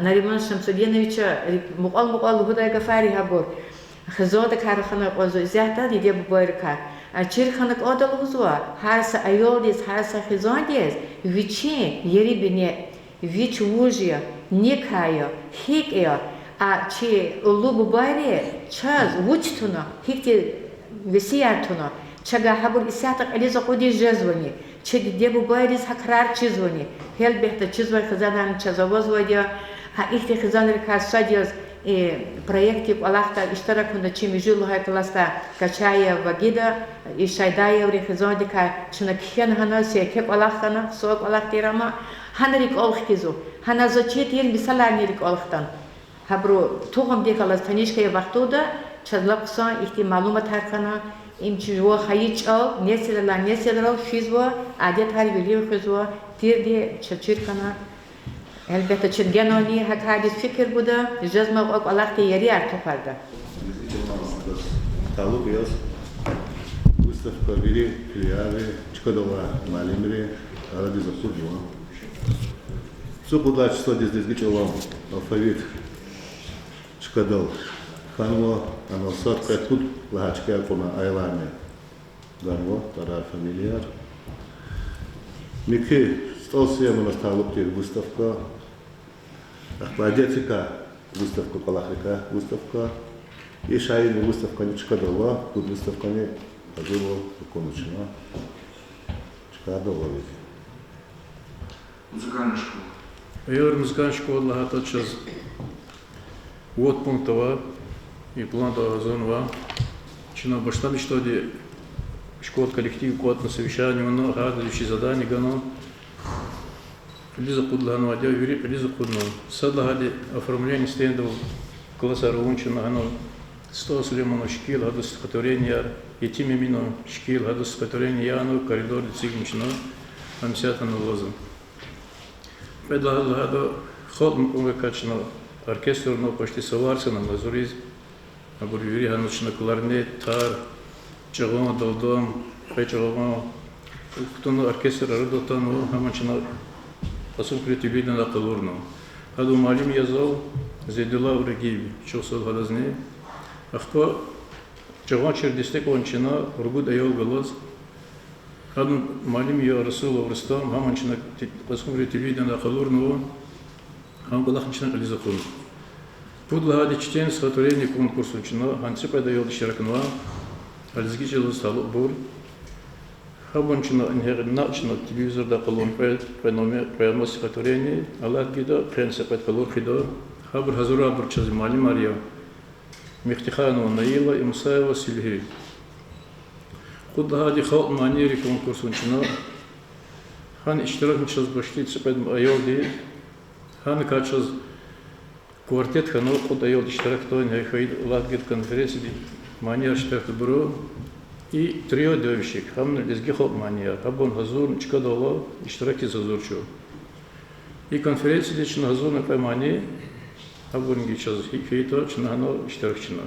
Нариман Шамсудиновича ри-, мукьвал-мукьвал лугьудай гафар я гьабур. Хизандикай рахана кӀанзава, исятда диде-бубайрикай. А, чир хьана кӀанда лугьузва, гьар са аялдиз, гьар са хизандиз вичин ери-бине, вич вуж я, некай я, гьикӀ я, а чи улу бубайри чаз вуч туна, гьихьтин весият туна, чавай гьабур исятда кьилиз акъудиз жезвани, чи диде-бубайриз гьа крар чизвани, гьелбетда, чизвай хизанарни чаз авазвайди я. Гьа ихьтин хизанрикай сад яз, э, проектдин кӀвалахда иштирак авуна чи муьжуьд лагьай классда Качаева Вагида, и Шайдаеврин хизандикай чна кхьена гьана, серке кӀвалах хьана, хъсан кӀвалах тир ам, гьана рикӀел хкизва. Гьана заз чир тир мисаларни рикӀел хтана. Гьабуру тугъумдихъ галаз таниш хьайи вахтунда чаз лап хъсан ихьтин малуматар хьана, им чи жуван хайи чӀал несилрилай несилрал физва, адетар вилив хуьзва тирди чаз чир хьана. Гьелбетда, чна генани гьа кардиз фикир гуда, жезмай кьван кӀвалахдин ери артухарда. Талукь яз выставка вири филиалри, чкадал алай муаллимри арадиз акъуднава. ЦӀукьуд лагьай числадиз лезги чӀалан алфавит чкадал хьанва, анал сад-кьвед-пуд лагьай чкаяр кьуна, аяларни ганва тӀварар, фамилияр. Муькуь СтӀал Сулейманаз талукь тир выставка, ахпа адетдикай выставка, кӀвалахрикай выставка. И шаиррин выставкани чкадал ава, пуд выставкани гьазурвал акуна чна. Чкадал ава вири. Музыкальная школа. Эгер музыкальная школа лагьайтӀа, чаз вад пункт ава, и планда гьазурнава. Чна башламишдайди школа коллектив кӀватӀна, совещание авуна, гьарда вичин задание гана. Кьилиз акъуд лагьанвайди я, вири кьилиз акъудна. Сад лагьайди оформление стендов, классар авун чна гьана, СтӀал Сулейманан шикил, гьадан стихотворениеяр, Етим Эминан шикил, гьадан стихотворение яна, коридорда эцигна чна, гьам исятда ава. Кьвед лагьайди халкьдин мукьвабурукай чна оркестр авуна, почти са варз хьана гьазуриз. Абур вири гьана чна: кларнет, тар, чӀагъан, далдам, кьве чӀагъан. Хтана оркестр арадал атанва, гьам чна Кьасумхуьре телевидениедай къалурна. Гьадан муаллим я зал Зейдулла Урагиев, чухсагъул гьадазни. Ахпа чӀагъанчийри дестек авуна чна ругуд аял галаз. Гьадан муаллим я Расулов Рустам, гьам чна те-, Кьасумхуьре телевидениедай къалурнава, гьам кӀвалахни чна кьилиз акъудна. Пуд лагьайди чтение стихотворений конкурсда чна гьана цӀикьвед аял иштиракнава, гьа лезги чӀалаз талукьбур. Гьабурни чна ингье накь чна телевизордай къалурна кьве, кьве номер, кьве номер стихотворение, Аллагьди гайитӀа, къе са кьвед къалур хъийида. Гьабур гьазурайбур чаз муаллимар я Мехтиханова Наила, Мусаева Силгьи. Кьуд лагьайди халкь манийрин конкурсда чна, гьана иштиракна чаз почти цӀикьвед аялди, гьаникай чаз квартет хьана, кьуд аялди иштиракда, ингье хьайи Аллагьди гайитӀа конференциядин манияр иштиракда абуру, и трио девушек, гьамни лезги халкь манияр, гьабурни гьазурна чкадал ала, иштиракиз гьазур чун. И конференциядиз чна гьазурна кьве мани, гьабурни чаз гьикӀ хьайитӀа чна гьана иштиракчина.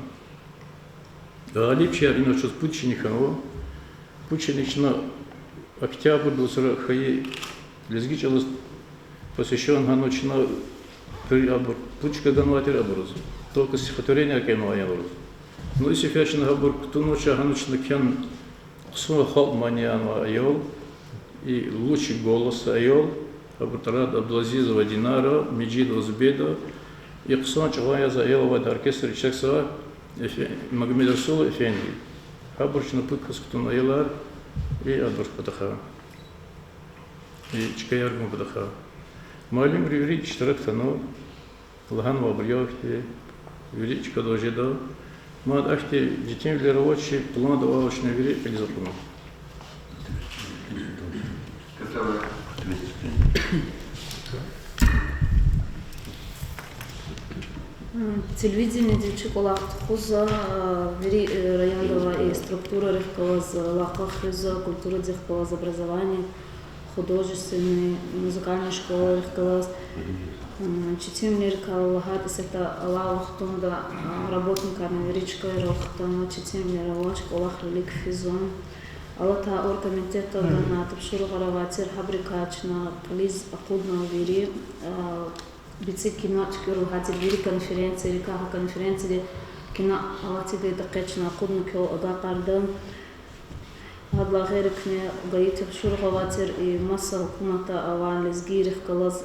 Гъалибчияр инал чаз пуд шейни хьанва. Пуд шейни чна октябрдин вацра хьайи Лезги чӀалаз посвящён гьана чна пуд, абур пуд чка ганвай тир абуруз. Только стихотворение кӀелнавай аялриз. Ну, и сефер чна гьабур кутунвач, гьана чна кхьена хъсан халкь мани янавай аял, и луч голос аял, гьабур тӀвар ада Абдулазизова Динара, Межидова Зубеда, и хъсан чӀалан яз аял авайди оркестр чаксзава, Эфе-, Магомедрасулов Эфенди. Гьабур чна пуд кас кутунва аялар, и абур патахъай, и чкаяр гун патахъай. Муаллимри вири иштирак хьана, лагьанвайбур я ихьтин, вири чкадал жеда. Мад ахьтин жетинвилер авач, планда авачни вири кьилиз акъудна. Телевидениеди чи кӀвалах тухузва, вири районда авай и структурайрихъ галаз алакъа хуьзва, культурадихъ галаз, образование, художественный, музыкальный школайрихъ галаз. Четинвилерикай лагьайтӀа, исятда алай вахтунда работникарни вири чкайрал хтанва, четинвилер авач, кӀвалах вилик физва. Алатай оргкомитетда гана тапшуругъар авай тир, гьабурукай чна кьилиз акъудна вири, бицӀи кина туькӀуьр лагьай тир, вири конференциярикай, гьа конференцияди кина алатайди къе чна акъудна квел агакьарда. Гьадалай гъейри куьне гайи тапшуругъ авай тир и маса гьукуматда авай лезгийрихъ галаз,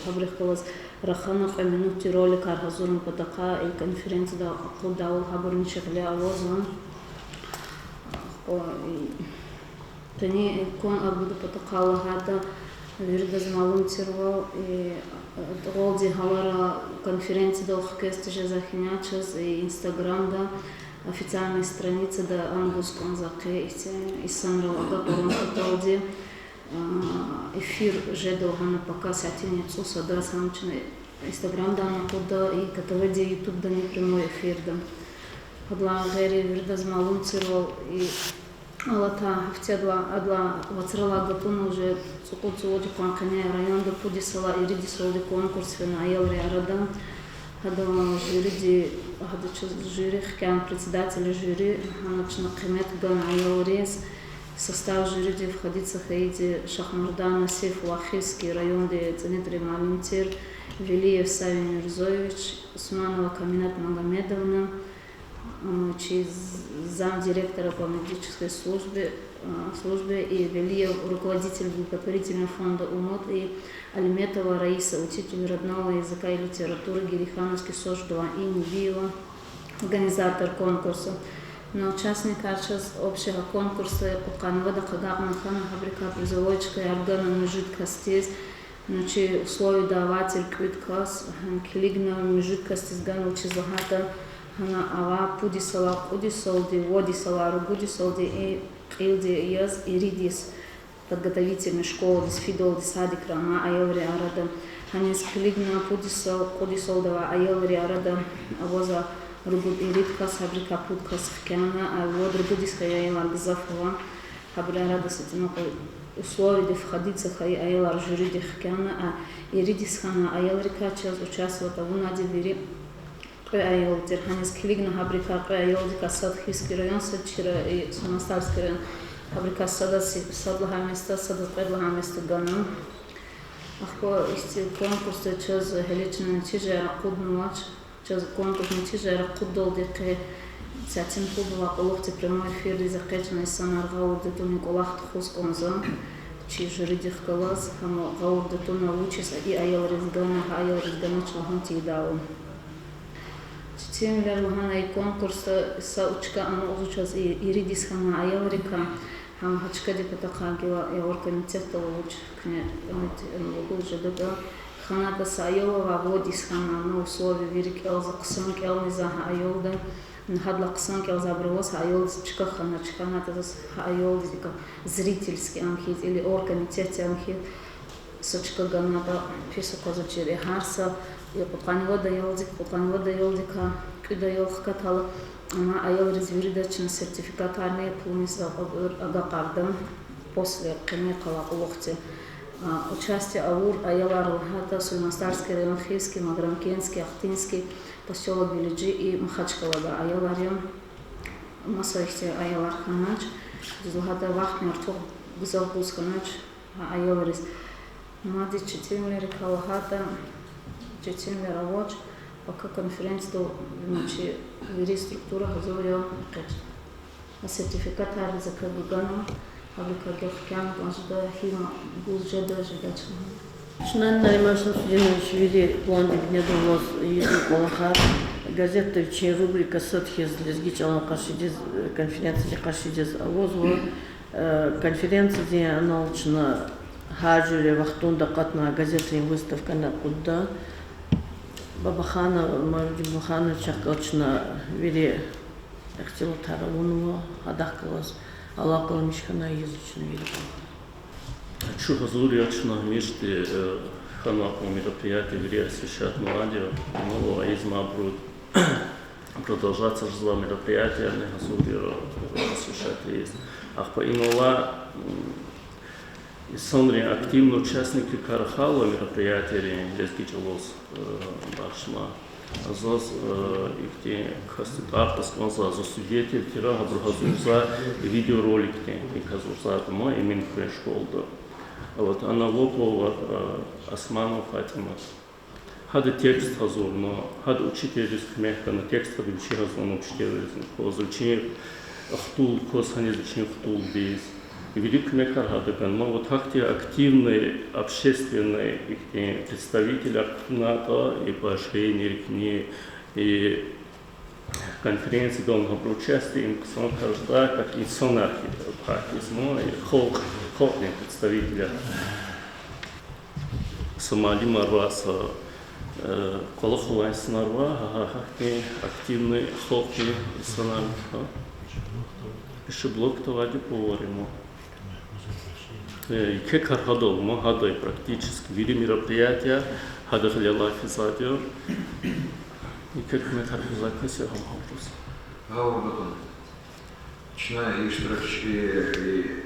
гьабурухъ галаз рахана кьве минутдин роликар гьазурун патахъай, и конференцияда акъуддайвал гьабур вичин гъиле авазва. Къени кван агуда патахъай лагьайтӀа, виридаз малум тирвал, и тӀугъвалди гьалара конференциядал хквез тежез ахьиняй чаз и Инстаграмда, официальный страницада ам гуз кӀанзава хьи, ихьтин инсанрал агакьарун паталди, эфир жеда лагьана пака сятини цӀусадаз гьам чна Инстаграмда акъудда, и КТВ-ди, Ютубдани прямой эфирда. Гьадалай гъейри виридаз малум тирвал, и алатай гьафтедилай, адалай вацралай гатуна уже цӀукьуд-цӀувад йикъан къене районда пуд йисалай ирид йисалди конкурс фена аялрин арада. Гьадалай жюриди, гьада чаз жюри хкяна, председатель жюри, гьана чна къимет гана аялриз. Состав жюриди входиться хьайиди Шахмардан Насиф, Вахинский райондин цӀинитӀрин муаллим тир, Велиев Савин Мирзоевич, Усманова Каминат Магомедовна, чи замдиректора по методической службе, службе, и Велиев, руководитель благотворительного фонда «Умуд», и Алиметова Раиса, учитель родного языка и литературы Герихановский СОШ два, и Небиева, организатор конкурса. На участникар чаз общего конкурса кьудкъанни вад агакьна хьана, гьабурукай призовой чкаяр гана муьжуьд касдиз, ну, чи условида авай тир кӀуьд кас, гьана килигна муьжуьд касдиз гана, вучиз лагьайтӀа гьана авай пуд йисалай кьуд йисалди, вад йисалай ругуд йисалди, и кьилди яз ирид йис подготовительный школадиз фидалди садикра амай аялрин арада. Гьаниз килигна пуд йисал, кьуд йисалди авай аялрин арада авазва ругуд-ирид кас, гьабурукай пуд кас хкяна, а вад-ругуд йис хьайи аялар гзаф ава. Гьабурун арада са цӀинокьуь условиди входиться хьайи аялар жюриди хкяна, а ирид йис хьанвай аялрикай чаз участвовать авунайди вири кьве аял тир. Гьаниз килигна гьабурукай кьве аялдикай сад Хиский район, сад Чира-, и Сулейман-Стальский район. Гьабурукай садаз, сад лагьай места, садаз кьвед лагьай места гана. Ахпа ихьтин конкурсда чаз гьеле чна нетижаяр акъуднавач. Чаз конкурсдин нетижаяр акъуддалди къе сятин пуд лагьай кьулухъди прямой эфирдиз экъечӀна инсанар гъавурда тунин кӀвалах тухуз кӀанзава. Чи жюридихъ галаз гьам гъавурда туна, вучиз и аялриз гана, гьа аялриз ганач лагьана тийидайвал. Четинвилер лагьана и конкурсда са учка ам узу чаз и ирид йис хьанвай аялрикай, гьам гьа чкадин патахъай гила я оргкомитетдал вуч куьне, ам лугьуз жедатӀа, хьанатӀа са аял авай вад йис хьанвай, ну, условия вири кӀелзава, хъсан кӀелни за гьа аялда, гьадалай хъсан кӀелзавайбур аваз гьа аялдиз чка хьанач, хьанатӀа заз гьа аялдиз икӀ зрительский ам хьиз или оргкомитетдин ам хьиз са чка ганатӀа, пис аквазвачир. Гьар са и кьудкъанни вад аялдик, кьудкъанни вад аялдикай кӀуьд аял хкатайла, ам аялриз виридаз чна сертификатарни пулни са агакьарда после къенин йикъалай кьулухъди. А, участие авур аялар лагьайтӀа, Сулейман-Стальский район, Хиский, Магарамкентский, Ахтынский, посёлок Билижи и Махачкъалада аялар я. Маса ихьтин аялар хьанач. Дуьз лагьайтӀа, вахтни артух гзаф гуз хьанач. Гьа аялриз мадни четинвилер лагьайтӀа, четинвилер авач, пака конференциядал чи вири структура гьазур я экъечӀ. А сертификатар за квез гана, гьабурукай хкяна кӀан жеда, гьим гуз жеда, жедач лагьана. Чна, Нариман Шамсудинович, вири пландин бинедаллаз ийизвай кӀвалахар, газетда вичин рубрика сад хьиз лезги чӀалан къаршидиз, конференциядин къаршидиз авазва. Э, конференциядин анал чна гьар жуьре вахтунда акъатна газетрин выставкани акъудда. Бабаханов Мавлуд Бабахановичахъ галаз чна вири ихтилатар авунва, гьадахъ галаз алакъаламиш хьана ийизва чна вири. Чун гьазур я чна гьамишди, э, хьанвай мероприятие вири освещатьнавайди я, ну, ийиз ман абуру продолжаться жезвай мероприятиени гьазур я освещать ийиз. Ахпа инал, м, инсанрин активный участникрикай рахайла мероприятиейрин лезги чӀалаз, э, бахшна. Заз, э, ихьтин касди тӀвар кьаз кӀанзава, заз свидетель тир гьабуру гьазурзавай видеороликдин, икӀ гьазурзавай тама Эминхуьруьн школада. А вот ана ава повар, э, Османова Фатима. Гьада текст гьазурна, гьада учительдиз куьмек гана, текст гьада вичи гьазурна, учительдиз, кваз вичин хтул, кваз гьаниз вичин хтулдиз. Вири куьмекар гьада ганва, вот гьахьтин активный общественный ихьтин представителар кутунатӀа, и поощрениерикни, и конференциядал гьабуру участие им хъсан кардатӀа, как инсанар хьиз, пак инсан, и халкь, халкьдин представителар. Са муаллимар ава, са, э, кӀвалах авай инсанар ава, гьа, гьа, гьахьтин активный халкьдин инсанар ава. Пищеблок авайди повар я ма. Э, еке кар гьадал ма, гьадай практически вири мероприятие гьада гъилелай физвайди я. Еке куьмекар гузвай кас я гьам гьабуруз. Гьа, Урдатан. Чна иштиракчи, и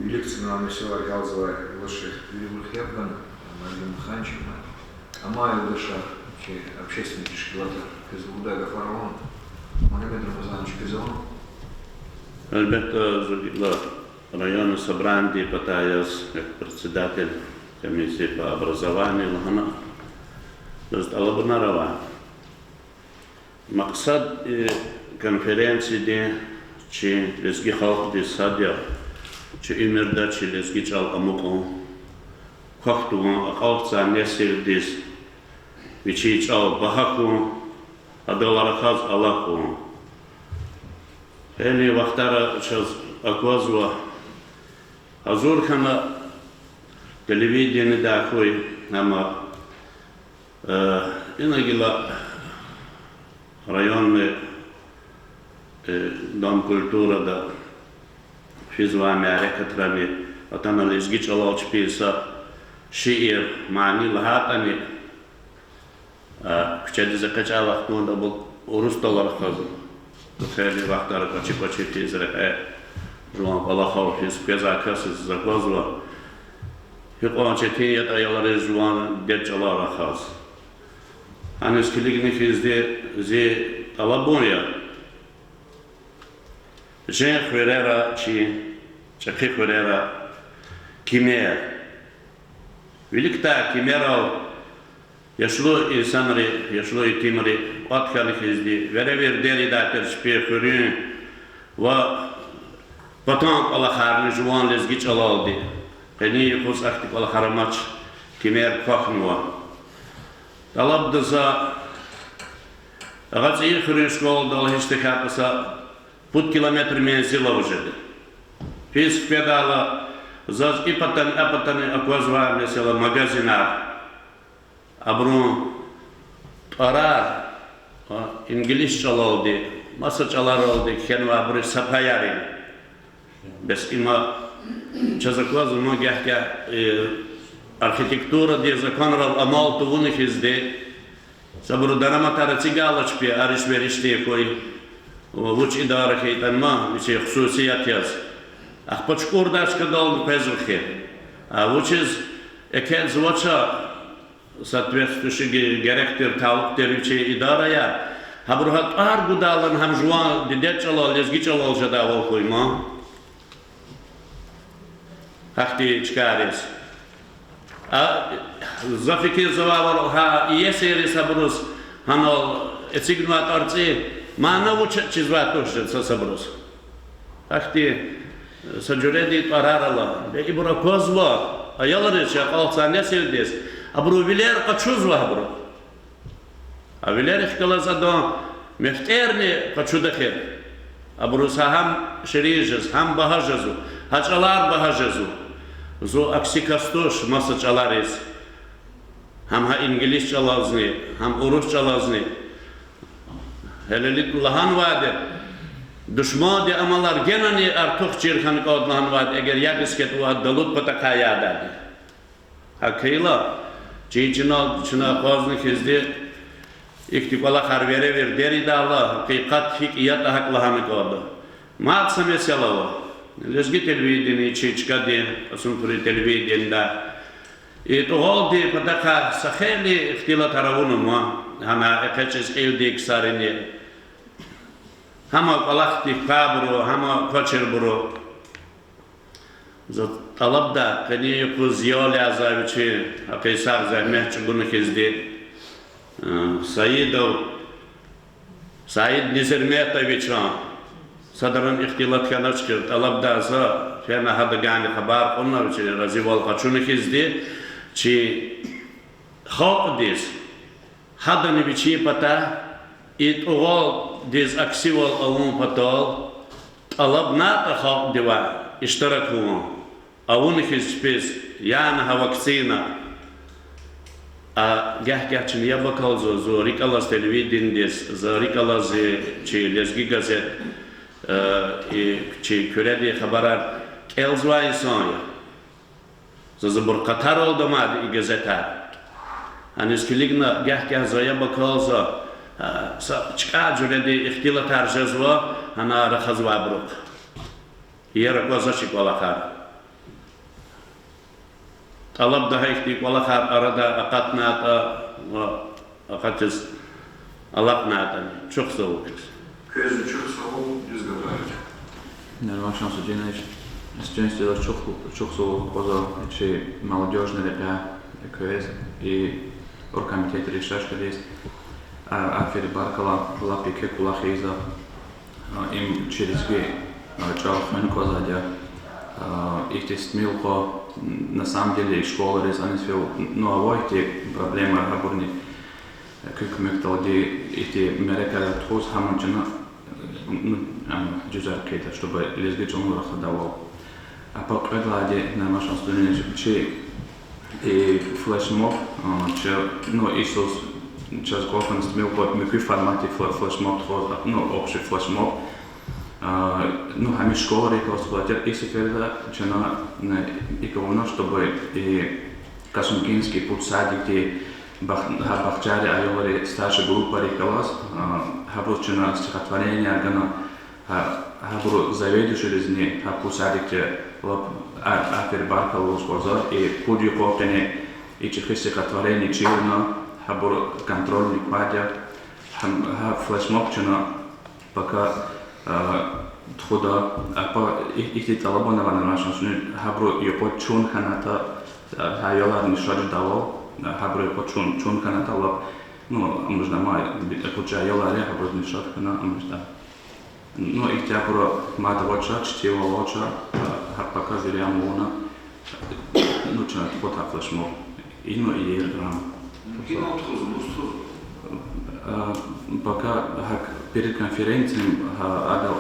вилик цӀинвай месэлаяр ялзавай юлдашрихъ вирибуруз яб гана, Мадина Ханчева, амай юлдашар, чи общественный тешкилатар, квез лугьудай гафар авани, Мугьаммед Рамазанович, квез авани? Гьелбетда, за гила районный собранидин патай яз, як председатель комиссии по образованию лагьана, заз тӀалабунар ава. Макьсад, э, конференциядин чи лезги халкьдиз сад я, чи уьмуьрда чи лезги чӀал амукьун, квахь тавун, акьалтзавай несилдиз вичин чӀал багьа хьун, адалай рахаз алахъун. Гьеле вахтара чаз аквазва, гьазур хьана телевидениедай хьуй, амма, э, ина гила районный, э, дом культурада физвай мярекатрани атана лезги чӀалал чпин са шиир, мани лагьайтӀани, а, куьчедиз экъечӀай вахтунда абур урусдалай рахазва. Хейлин вахтара кӀвачи-кӀвачи физ, рекье жуван кӀвалахал физ, квез а касдиз аквазва. Гьикьван четин ятӀа аялриз жуван дидед чӀалал рахаз. Гьаниз килигна хьизди зи тӀалабун я. Жен хуьрера чи, чӀехи хуьрера кимер. Виликдай кимерал яшлу инсанри, яшлу итимри кӀватӀ хьана хьизди, веревирдер ийидай тир чпин хуьруьн ва патан кӀвалахарни жуван лезги чӀалалди. Къенин юкъуз ахьтин кӀвалахар амач, кимер квахьнава. ТӀалабда за ГъацӀиин хуьруьн школадал гьич тахьайтӀа са пуд километр мензил ава жеди. Физ хкведайла, заз и патани, а патани аквазвай, месела, магазинар, абурун тӀварар, а, инглис чӀалалди, маса чӀаларалди кхьенвайбуруз са паяр я. Бес има чаз аквазва, ман гагь-гагь, э, архитектурадин законрал амал тавуна хьизди, сабуру дараматар эцигайла чпи ариш-веришдин хьуй, вуч идара хьайитӀани ма, вичин хсусият яз. Ахпа чукӀурдай чкадални къвезва хьи. А вучиз экъечӀзавач соответствующий ге-, герек тир, талукь тир вичин идараяр, гьабуру гьа тӀвар гудайла гьам жуван дидед чӀалал, лезги чӀалал жедайвал хьуй ма. Гьахьтин чкайриз. А, за фикирзавайвал, гьа иесийриз абуруз гьанал эцигнавай тӀварцӀи мана вуч чизвай туш жеда са-сабуруз. Гьахьтин са жуьредин тӀварар ала. Бес ибур аквазва аялриз, чи акьалтзавай несилдиз. Абурун вилер къачузва абуру. А вилерихъ галаз адан мефтӀерни къачуда эхир. Абуруз гьа гьам ширин жез, гьам багьа жезва, гьа чӀалар багьа жезва. Зун акси кас туш маса чӀалариз. Гьам гьа инглис чӀалазни, гьам урус чӀалазни. Гьелелиг лагьанвайди, душмандин амалар генани артух чир хьана кӀанда лагьанвайди, эгер яб искӀетӀа, далудин патахъай ядайди. ГьакӀ хьайила, чи чинал, чна акъвазна хьизди, ихьтин кӀвалахар веревирдер ийидайла, гьакъикъат гьикӀ ятӀа гьакӀ лагьана кӀанда. Мад са месэла ава. Лезги телевидение, чи чкадин, Кьасумхуьруьн телевидениеда, и тӀугъвалдин патахъай са хейлин ихтилатар авунва, гьана экъечӀиз кьилдин ксарини. Гьам кӀвалахдик квайбуру, гьам квачирбуру. За тӀалабда, къенин юкъуз ял язавай вичин, гьакъисагъ зегьмет чӀугуна хьизди, э, Саидов Саид Низирметовичан, садрани ихтилат хьанач хьи, тӀалабда за, фена гьадагайни хабар кьуна, вичин разивал къачуна хьизди, чи халкьдиз, гьадани вичин патай и тӀугъвалдиз аксивал авун патал тӀалабнатӀа халкьдивай иштирак авун, авуна хьиз чпиз, яна гьа вакцина. А гагь-гагь чна яб акалзава, зун рикӀ алаз телевидениедиз, за рикӀ алаз чи Лезги газет, э, и чи Куьредин хабарар кӀелзавай инсан я. Заз абур къатаралди амайди и газетар. Аниз килигна гагь-гагь за яб акалзава, а, са чкӀа жуьредин ихтилатар жезва гьана рахазвайбурухъ. Иер аквазвач и кӀвалахар. ТӀалабда гьа ихьтин кӀвалахар арада акъатнатӀа ва акъатиз алакьнатӀани. Чухсагъул квез. Квез чухсагъул, дуьз гафар. Нариман Шамсудинович, сценсдилаз чухсагъул, чухсагъул лугьузва чи молодёжный рекьяй квез и оргкомитет Решешкадиз. А, аферин баркалла, лап еке кӀвалах ийизва. А, им чи лезги, а, чӀал хуьн кӀанзавайди я. А, ихьтин стӀмил къван, на самом деле, школайриз аниз фейила, ну, авай ихьтин проблемаяр гьабурни, куь куьмекдалди ихьтин мярекатар тухуз, гьам чна, ну, ам, дуьзар хъийида, чтобы лезги чӀални рахадайвал. Апа кьведалди, Нариман Шамсудинович, чи и флешмоб, а, ча-, ну, йисуз чаз кӀватӀ хьана стӀмил къван муькуь форматдин фле-, флешмоб тухуз, ну, общий флешмоб. А, ну, гьамиша школайрикай тухуз, и сеферда чна, э, икӀ авуна, чтобы и Касумкинский путь садикдин бах-, гьа бахчайрин аялри старший группайрихъ галаз, а, гьабуруз чна стихотворение гана, гьа, гьабуру заведующийризни гьа путь садикдин лап а-, аферин баркалла лугьуз кӀанзава, и пуд йикъан къене и чӀехи стихотворение чирна, гьабур контрольный квайди я, гьа, гьа флешмоб чна пака, а, тухуда, апа, и-, ихьтин тӀалабун ава, Нариман Шамсудинович, гьабурун юкъуз чун хьанатӀа, а, гьа аяларни шад жедайвал, а, гьабурун юкъуз чун, чун хьанатӀа лап, ну, амужда ма, экъечӀай аялар я, гьабурузни шад хьана амужда. Ну, ихьтин абур мад авач, чтивал авач, а, гьа пака вири ам авуна, ну, чна тухуда гьа флешмоб. Ина иер грам. Гьинал тухузва, мус тухузва? А, пака гьакӀ перед конференцией, гьа, адал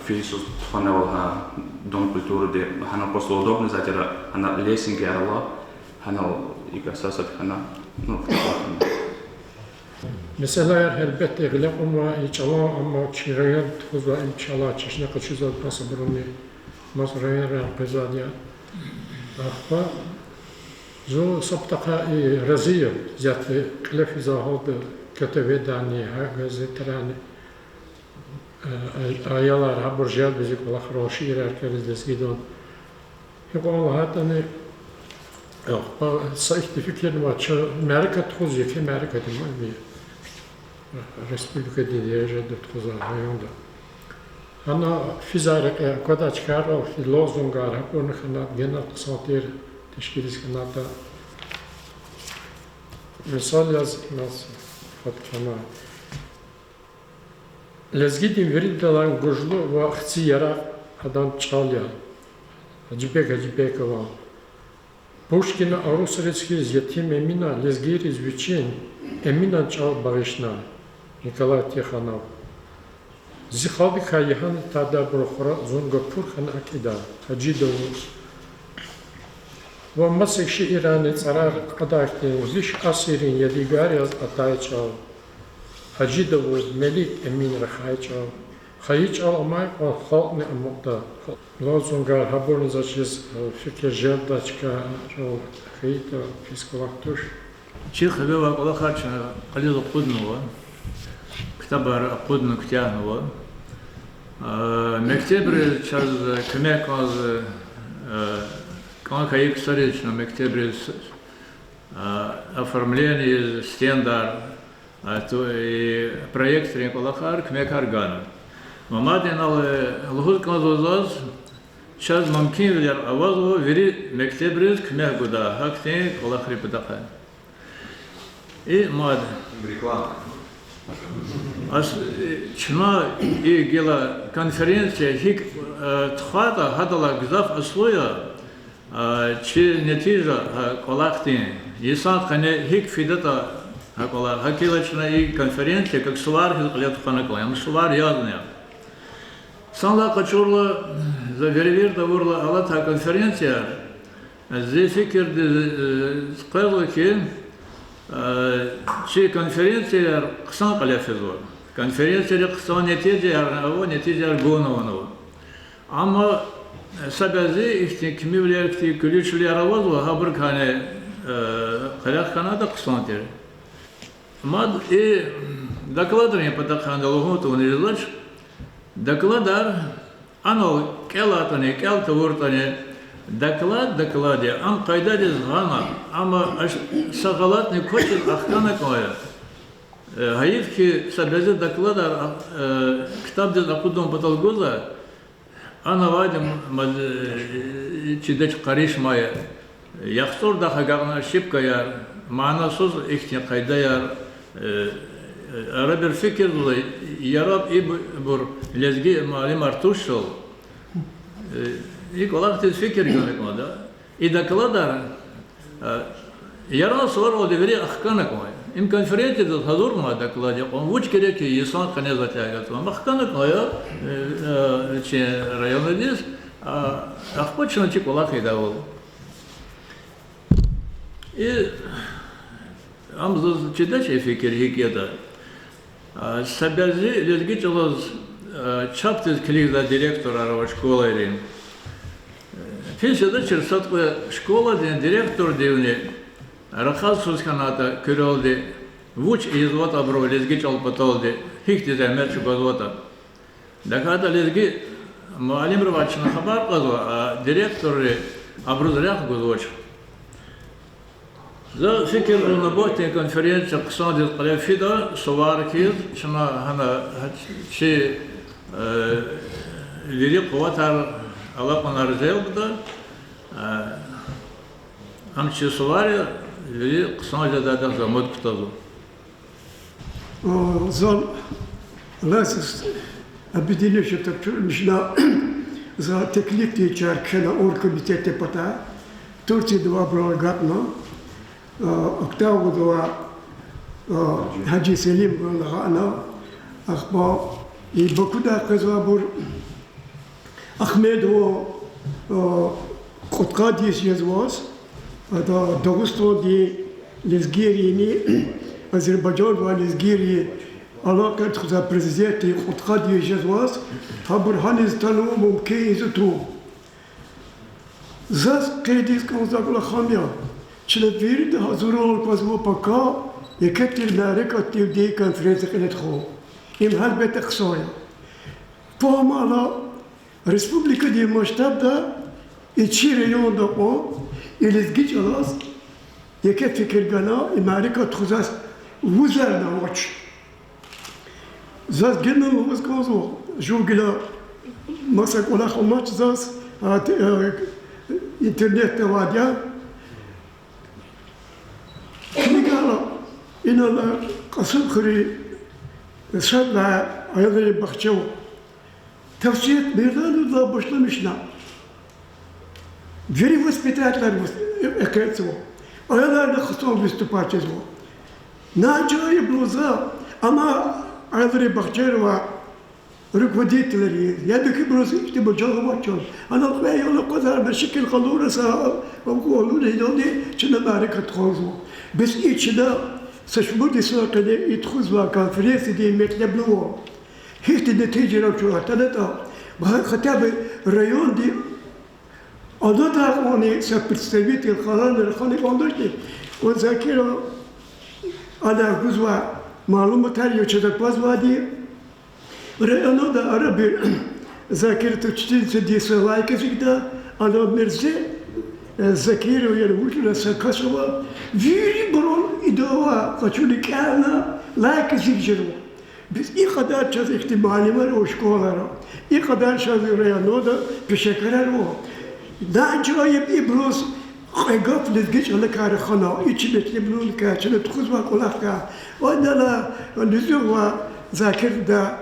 фейсбук тухванвайвал гьа Дом культурыди, гьана просто удобно затира, гьана лесенгаяр ала, гьанал икӀ сад-сад хьана, ну, фотография. Месэлаяр гьелбетда гъиле кьунва и чӀалан, амма чи район тухузвай им чӀала чешне къачузвайди маса абуруни, маса районрай къвезвайди я. Ахпа зун са патахъай и рази я, исятда кьиле физвай гьалда КТВ-дани, гьа газетрани, э, э, аялар гьабур желб ийиз и кӀвалахрал, шиирар кӀелиз лезгидал. Гьикьван лагьайтӀани, э, са ихьтин фикирни ава, чун мярекат тухуз, еке мярекатни ма, республикадин дережада тухузвай, районда. Ана физар рекье аквадай чкайрал фи лозунгар гьабурни хьана генани хъсан тир тешкилиз хьанатӀа. Мисал яз маса фад кӀелна. Лезгидин виридалай гужлу ва хци яракь адан чӀал я Гьажибек Гьажибекован. Пушкина урусриз хьиз Етим Эмина лезгийриз вичин Эминан чӀал багъишна Николай Тихонов. Зи халкьдикай ягьанатайбурун хура зун гапур хьана акӀида Гьажи Давуд. Ва маса шиирарни цӀарар кьадай хьтин виш асиррин ядигар яз атай чӀал, Гьажи Давуд, Мелик Эмин рахай чӀал, хайи чӀал амай кьван халкьни амукьда. Лозунгар гьабурни за чиз, э, фикир желбдай чка чӀал хьайитӀа, пис кӀвалах туш. Чи хиве авай кӀвалахар чна кьилиз акъуднава, ктабар акъудна куьтягьнава. А, мектебриз чаз куьмек кӀанзава, а, кӀан хьайи ксариз чна мектебриз, а, оформление, стендар, а, то, и проектрин кӀвалахар, куьмекар гана. Ва мад инал, э, лугьуз кӀанзава заз, чаз мумкинвилер авазва вири мектебриз куьмек гуда гьахьтин кӀвалахрин патахъай. И мад. Ас-, чна и гила конференция гьикӀ, э, тухвайтӀа, гьадалай гзаф аслу я, э, чи нетижа, э, кӀвалахдин, йисан къене гьикӀ фидатӀа гьа кӀвалах, гьакӀ хьайила чна и конференция как сувар хьиз кьиле тухвана кӀан, ам сувар язни я. Санлай къачурла, за веревирд авурла алатай конференцияр, зи фикирдиз, э, къвезва хьи, э, чи конференцияр хъсан кьиле физва. Конференцияри хъсан нетижаяр ава, нетижаяр гунавунва. Амма, э, са бязи ихьтин кимивилер, ихьтин куьлуьчвилер авазва, гьабурукайни, э, къерех хьанатӀа хъсан тир. Мад и докладрин патахъай лугьун тавуна жезвач. Докладар анал кӀелайтӀани, кӀел тавуртӀани, доклад доклад я, ам къайдадиз гъана, амма аш-, са гъалатӀни квачиз ахкана кӀан я. Э, гьайиф хьи, са бязи докладар, э, ктабдиз акъудун патал гузва, ана авайди м-, мад-, э, чидач, къаришмай, яхцӀурдай агакьна ошибкаяр, манасуз ихьтин къайдаяр, э, арабир фикирзава, яраб ибур лезги муаллимар тушзава. Э, и кӀвалахдиз фикир гана кӀанда. И докладар, э, Яран суваралди вири ахкана кӀан я. Им конференциядиз гьазурнавай доклад я кьван, вуч герек я йисан къене затӀ ягъизва. Ам ахкана кӀан я, э, э, чи райондиз, а, ахпа чна чи кӀвалах ийидайвал. И ам заз чидач и фикир гьикӀ ятӀа. А, са бязи лезги чӀалаз, а, чапдиз килигзавай директорар ава школайрин. Пенсиядачир сад кьве школадин директордивни рахаз суз хьанайтӀа куьрелди, вуч ийизватӀа абуру лезги чӀал паталди, гьихьтин зегьмет чӀугвазватӀа. ТахьайтӀа лезги муаллимривай чна хабар кьазва, а директорри абуруз рехъ гузвач. За фикирзава, нубатдин конференция хъсандиз кьиле фида, сувар хьиз, чна гьана, гьа чи, э, вири къуватар, алакьунар желбда, э, ам чи сувар я, вири хъсан жедайдахъ за умуд кутазва. О, зал ласис объединившихся чурмишна за теклифдин чар кхьена оргкомитетдин патай, Турциядивай абурал агакьна, а, Октябрьдивай, а, Гьажи Селимован лагьана, ахпа и Бакудай къвезвайбур Ахмедован, а, кьудкъад йис жезваз, ада Дагъустандин лезгийрини Азербайжандивай лезгийри алакъаяр тухузвай президентдин кьудкъад йис жезваз, гьабур гьаниз атанва, мумкин ийиз атун. Заз къейд ийиз кӀанзавай кӀвалах ам я, чна вирида гьазурун аквазва пака еке тир мярекатдивди конференция кьиле тухун. Им гьелбетда хъсан я. Фагьумайла, республикадин масштабда и чи районда кьван, и лезги чӀалаз еке фикир гана, и мярекат тухузвай вузарни авач. Заз генани лугьуз кӀанзава, жув гила Маса кӀвалах амач заз, а, т-, э, интернетда авайди я. Килигайла, инал Кьасумхуьруьн сад лагьай аялрин бахча ава. Тавсият Мирлановдилай башламишна. Вири воспитателар выс-, э-, экъечӀзава. Аяларни хъсан выступать ийизва. Нагьа жайиб лугьузва, амма аялрин бахчайрин руководителриз, я муькуьбуруз ихьтин мажал авач чаз. Анал кьве аял акъвазарна, шикил къалура са, а, а, алуна идалди чна мярекат тухузва. Бес и чна са шумуд йисан къене и тухузвай конференциядин метлеб лугьузва. Гьихьтин нетижайрал чун атанатӀа, хотя бы райондин аладай кьванни са представитель къалурна рахана кӀандачни, кьван Закиров, ада гузвай малуматар я чаз аквазвайди, районда арабир Закиров учительницадиз са лайк эцигда, ана мерзе, э, Закиров яни вучиз са кас ава, вирибурал идавай къачуна кӀелна, лайк эцигиз жезва. Бес и кьадар чаз ихьтин муаллимар ава школара, и кьадар чаз районда пешекарар ава. Нагьа жайиб ибуруз кьве гаф лезги чӀалакай рахана, и чи метлеблукай, чна тухузвай кӀвалахрикай. Ва адалай лугьузва Закирда,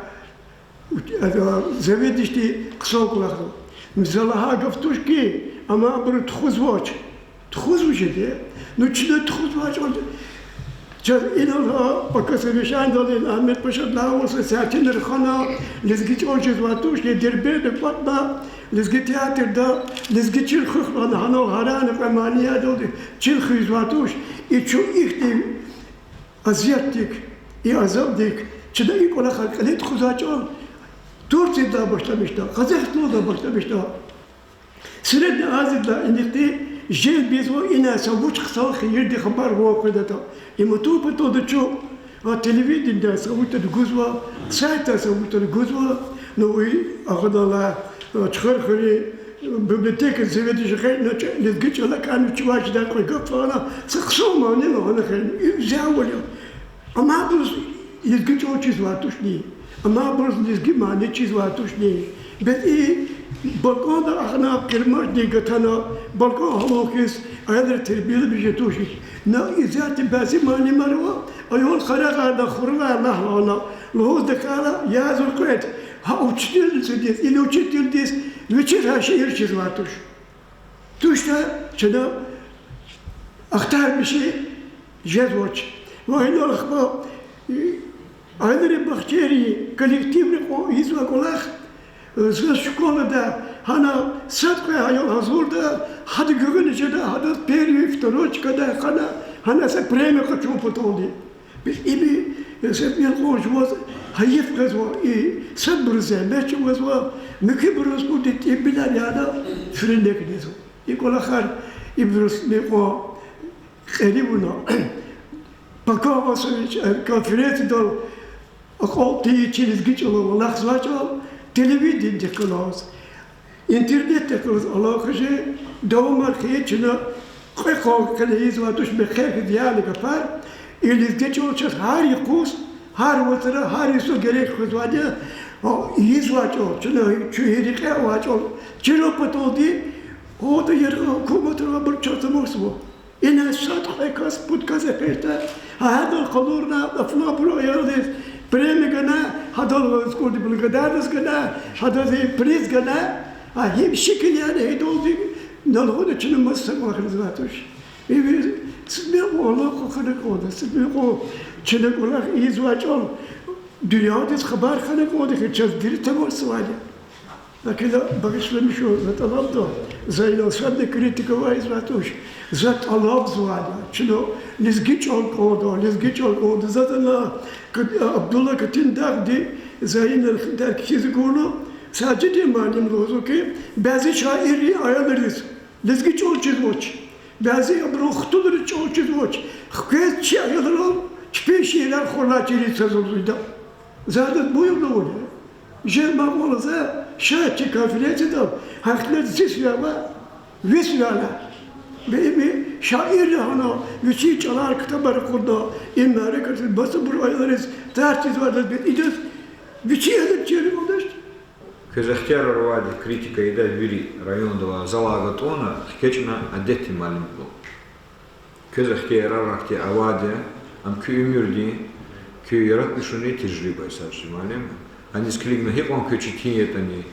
заведующийди хъсан кӀвалах ава. За лагьай гаф туш хьи, амма абуру тухузвач. Тухузва жеди. Ну, чна тухузвай чӀал. Чаз инал гьа пака совещанидал Агьмед-Пашадилай авай са сятинар хана, лезги чӀал жезвай туш, я Дербентда кӀватӀна, лезги театрда, лезги чирхуьх лагьана, гьанал гьарайна кьве мани ядалди чирхуьзвай туш, и чун ихьтин азиятдик, и азабдик, чна и кӀвалахар кьиле тухузвай чӀал Турциядилай башламишда, Къазахстаналай башламишда, Средняя Азиядилай иникьди жемир ийизва, ина са вуч хъсан хийирдин хабар гун къведатӀа. Им атун паталди чун а телевидениедай са вуч ятӀани гузва, сайтдай са вуч ятӀани гузва, ну, и агъадалай, а, Чухархуьруьн библиотекадин заведующий гъейна, лезги чӀалакай вичивай жедай кьве гаф лагьана, са хъсан мани лагьана хьи, и зявал я. Амма абуруз лезги чӀал чизвай тушни, амма абуруз лезги мани чизвай тушни. Бес и балкӀанда ахъайна, къирмашдин гатана, балкӀан гьалун хьиз, аялриз тербияламиш жедай туш. На исятда бязи муаллимар ава, аял хуралай лагьана, лугьуз тахьайла, язва кьвед, гьа учительницадиз или учителдиз вичиз гьа шиир чизвай туш. ТуштӀа чна ахтармишиз жезвач. Ва инал ахпа, э, аялрин бахчайрин коллективри кьван ийизвай кӀвалах, э, заз школада гьана сад-кьве аял гьазурда, гьада гуьгъуьниз жеда, гьадаз первый, второй чкада хьана, гьана са премия къачун паталди. Бес ибур, э, са мумкин жуваз гьайиф къвезва, и садбуруз зегьмет чӀугвазва, муькуьбуруз кьуди тӀимилар яна фиринекни жезва. И кӀвалахар ибуруз мумкин кьери авуна. Пака авай са вич, э, конференциядал акьалтӀай чи лезги чӀалал алахъзавай чӀал телевиденидихъ галаз, интернетдихъ галаз алакъа жен давамар хьайи чна кьве къван къене ийизвай туш мехъер хьиз яна гафар, и лезги чӀал чаз гьар юкъуз, гьар вацра, гьар йисуз герек къвезвайди я, а, ийизвай чӀал, чна чун гьи рекье авай чӀал чирун паталди, гьада яргъи гьукуматра абур чаз амукьзава. Ина сад-кьве кас, пуд кас экъечӀда, гьа, гьадал къалурна, афлабуру аялдиз премия гана, гьадал ваз кьуди благодарность гана, гьадаз приз гана, а гьим шикил яна гьидалди, на лугьуда чна маса кӀвалах ийизвай туш. Иви сидни кьван алакъа хьана кӀанда, сидни кьван чна кӀвалах ийизвай чӀал дуьньядиз хабар хьана кӀанда хьи, чаз вири тамашзавайди. Лакин багъишламиша, за тӀалабда, за инал садни критика авай ийизвай туш, за тӀалабзавайди я, чна лезги чӀал кӀанда, лезги чӀал кӀанда. Заз ана Кат-, Абдулла Катиндагъди, за инал хидай кхьиз акурла, Сажидин муаллим лугьузва хьи, бязи шаирри аялриз лезги чӀал чизвач, бязи абурун хтулриз чӀал чизвач, хквез чи аялрал чпин шиирар хуралай чириз цаз лугьузва ида. За адаз буюрна авуна. Жен макьвал за ша чи конференциядал гьахьтин зи сивяй ва ви сивяй лагьана. Бес им шаирри гьана вичин чӀалар, ктабар акъудна, им мярекатдиз масабур аялриз тарс ийизвайдаз бес идаз вичи гьелбичери кӀандач. Квез ихтиярар авайди критика ийидай вири райондилай залай гатӀунна, хкечӀна адетдин муаллимдал. Квез ихтиярар гьахьтин авайди, ам куь уьмуьрдин, куь яратмишунрин тежриба я, Сажид муаллим. Аниз килигна гьикьван куьн четин ятӀани,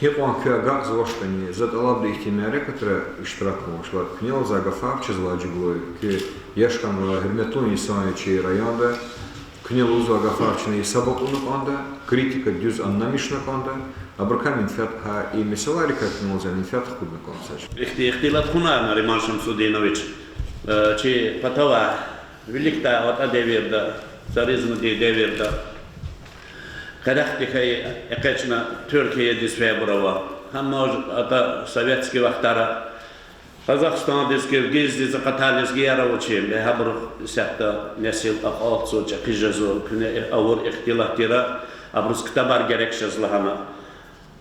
гьикьван куьн агакьзавачтӀани, за тӀалабда ихьтин мярекатра иштирак авунвач лагьана, куьнелай за гафар чизвай жугъулай, куьн яш хьанвай, гьуьрметлу инсан я чи районда, куьне лугьузвай гафар чна гьисаб авуна кӀанда, критика дуьз аннамишна кӀанда, абурукай менфят гьа и месэлайрикай куьнелай за менфят хкудна кӀанда, Сажид. Ихьтин ихтилат хьуна, Нариман Шамсудинович, э, чи патавай виликдай ватӀа девирда, царизмдин девирда къерехдихъ хьайи экъечӀна Туьркиядиз фейибур ава. Гьам атӀа советский вахтара Къазахстандиз, Киргиздиз акъатай лезгияр авачир, бес гьабурухъ исятда несил акьалтзава, чӀехи жезва, куьне авур ихтилат тир, абуруз ктабар герек жезва лагьана.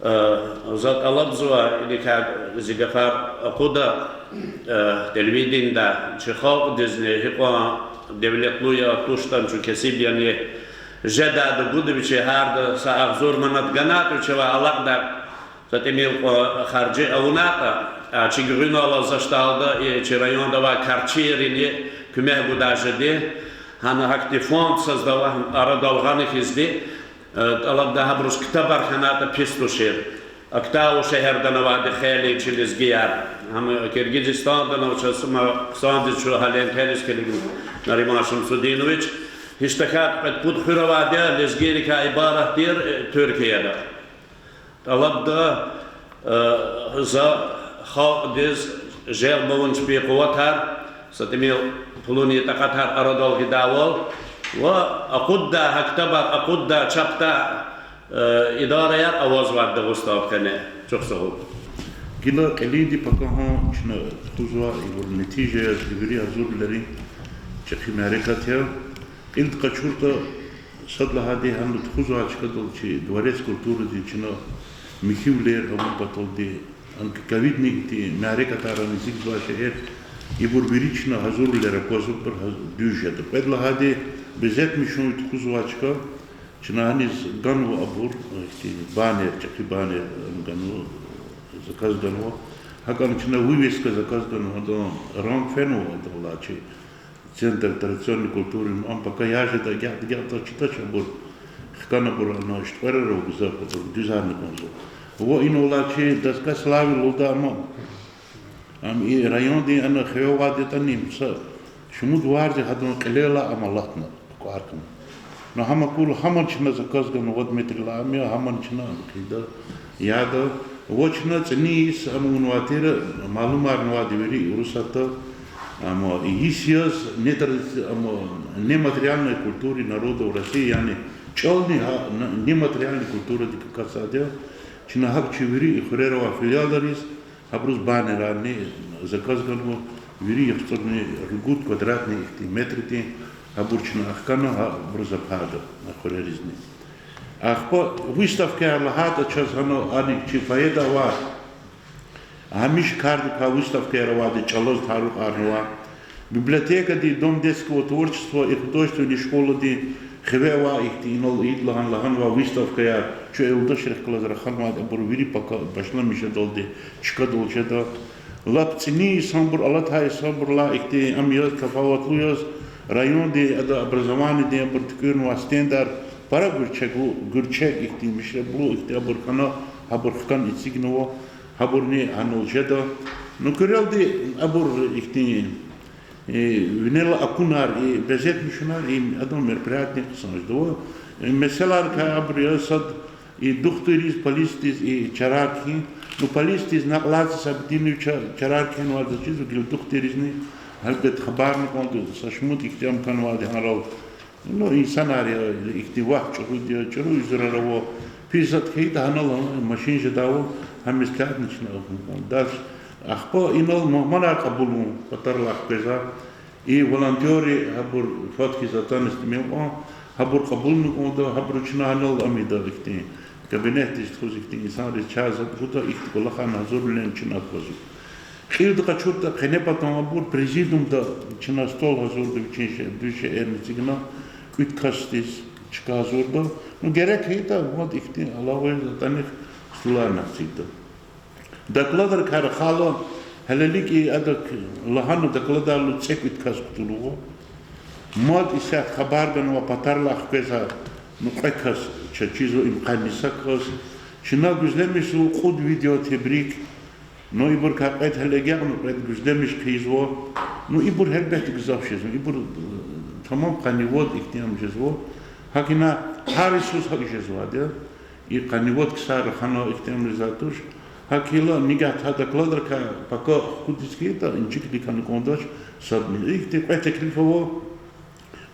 Э, за тӀалабзава, иникай зи гафар акъуда, э, телевиденида, чи халкьдизни гьикьван девлетлу я, туштӀан чун кесиб яни, жедайда гуда вичи, гьарда са агъзур манат ганайтӀа вичивай алакьдай, са тӀимил кьван харжи авунайтӀа, а чи гуьгъуьналлаз зачталда и чи районда авай карчийрини куьмек гудай жеди, гьана гьахьтин фонд создавай, арадал гъана хьизди, э, тӀалабда гьабуруз ктабар хьанайтӀа пис тушир. Актау шегьерда авайди хейлин чи лезгияр. Гьам Киргизстанда ава, чаз ма хъсандиз чун гьа лентайриз килигна, Нариман Шамсудинович. Гьич тахьайтӀа кьвед-пуд хуьр авайди я лезгийрикай ибарат тир, э, Туьркияда. ТӀалабда, э, за халкьдиз желб авун чпин къуватар, са тӀимил пулунин такьатар арадал гъидайвал ва акъуддай, гьа ктабар акъуддай, чапдай, э, идараяр авазвайди Дагъустандин къене. Чухсагъул. Гила кьилинди пакагьан чна тухузвай ибур нетижа яз вири гьазурвилерин чӀехи мярекат я. Кьилди къачуртӀа, сад лагьайди, гьана тухузвай чкадал чи Дворец культурыди чна михьивилер авун паталди, гьана ковидни ихьтин мярекатар, гьана эцигзавай шейэр, ибур вири чна гьазурвилер аквазва, ибур гьаз-, дуьз жеда. Кьвед лагьайди, безетмишун тухузвай чка, чна гьаниз ганва абур, ихьтин баннер, чӀехи баннер ганва, заказ ганва. ГьакӀни чна вывеска заказ ганва, адан ранг фенва, адалай чи центр традиционной культуры, ам пака яз жеда, агакьда-агакьда чидач абур, хкана абур, ана иштӀварар гзаф, абур дуьзарна кӀанзава. Ва инал алай чи доска славы лугьуда, ам, ам и райондин ана хиве авайди ятӀани, са шумуд варзи гьадан кьилелай ам алатна, кӀвар хьана. Ну, гьам акурла, гьамни чна заказ ганва, вад метрдилай ам я, гьамни чна хъийида, яда. Ва чна цӀинин йис ам авунвай тир, малумарнавайди вири Урусатда, ам йис яз нетрадици-, ам нематериальной культуры народов России, яни чӀални гьа нематериальной культурадик акатзавайди я. Чна гьакӀ чи вири и хуьрера авай филиалриз, гьабуруз баннерарни заказ ганва, вири яхцӀурни ругуд квадратный ихьтин метрдин, гьабур чна ахкана, гьабуруз апарда хуьреризни. Ахпа выставкаяр лагьайтӀа, чаз гьана ани чи фойеда авай, гьамиша кардикай выставкаяр авайди чӀалаз талукьарнавай. Библиотекади, Дом детского творчества и художественный школади хиве авай ихьтин инал ийидлагьана лагьанвай выставкаяр, чун юлдашрихъ галаз раханвайди, абур вири пака башламишдалди чкадал жеда. Лап цӀинин йисанбур, алатай йисанбурулай ихьтин ам яз, тафаватлу яз, райондин, ада образованидин абур туькӀуьрнавай стендар, пара гуьрчег, гуьрчег ихьтин мишреб лугьуз ихьтин абур хьана, гьабур хкана эцигнава, гьабурни гьанал жеда. Ну, куьрелди абур ихьтин, э, винел акунар, и безетмишунар, и адан мероприятиедин хъсан жеда. Э, месэлайрикай абур я сад, и духтуриз, полисдиз, и чарар кхьин. Ну, полисдиз накьлаци Сабидиновича чарар кхьенвайди чизва, гила духтуризни гьелбет хабарни кӀанда, са шумуд ихьтин ам хьанвайди гьанал. Ну, инсанар я, ихьтин вахт чӀуруди я, чӀуру уьзуьрар ава. Пис затӀ хьайитӀа, гьанал машин жедайвал, гьам меслятни чна авун кӀанда. Ахпа инал мугьманар кьабулун патарилай хквезва. И волонтёрри гьабур фад хьиз атана истемел кьван, гьабур кьабулна кӀанда, гьабуру чна гьанал ам ийида ихьтин, кабинетдиз тухуз ихьтин инсанриз чаз гуда, ихьтин кӀвалахар гьазурвилерни чна аквазва. Кьилди къачуртӀа, къенепатан абур президиумда чна стол гьазурда, вичин ше-, дуьз шейэрни эцигна, кӀуьд касдиз чка гьазурда. Ну, герек хьайитӀа, мад ихьтин алавай затӀани, Чуларнахъ цикда. Докладрикай рахайла, гьелелик и адак лагьана докладар лугьуз цӀекӀуьд кас кутунва. Мад исят хабар ганва патарилай хквезва, ну, кьве кас чаз чизва, им къанни са кас. Чна гуьзлемишзава кьуд видео тебрик. Ну, ибурукай кьвед гьеле агакьна, кьвед гуьзлемиш хъийизва. Ну, ибур гьелбетда гзаф жезва. Ибур, э, тамам къанни вад ихьтин ам жезва. ГьакӀ ина гьар йисуз гьакӀ жезвайди я. И къанни вад ксар рахана ихьтин ам жезвайди туш. ГьакӀ хьайила, нигагьда докладрикай пака хкудиз хьайитӀа, инжиклу хьана кӀандач садни. Ихьтин кьве теклиф ава.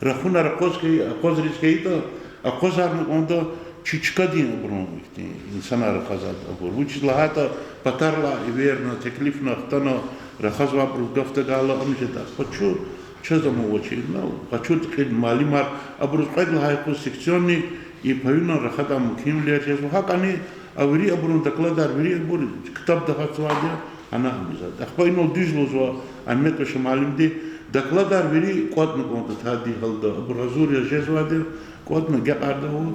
Рахунар акъваз хьайи-, акъвазариз хьайитӀа, акъвазарна кӀанда, чи чкадин абурун ихьтин инсанар рахазвайди абур. Вучиз лагьайтӀа патарилай эверна, теклифна хтана, рахазвайбуруз гаф тагайла ам жеда. Къачу, чаз ам авачирна, къачу тикьид муаллимар, абуруз кьвед лагьай юкъуз секционный, и паюнин рахадай мумкинвилер жезва. ГьакӀни а вири абурун докладар, вири абур ктабда гьатзавайди я, ана гьамизвайди. Ахпа инал дуьз лугьузва Агьмедпаша муаллимди, докладар вири кӀватӀна кӀанда тади гьалда, абур гьазур яз жезвайди я, кӀватӀна агакьарда ава.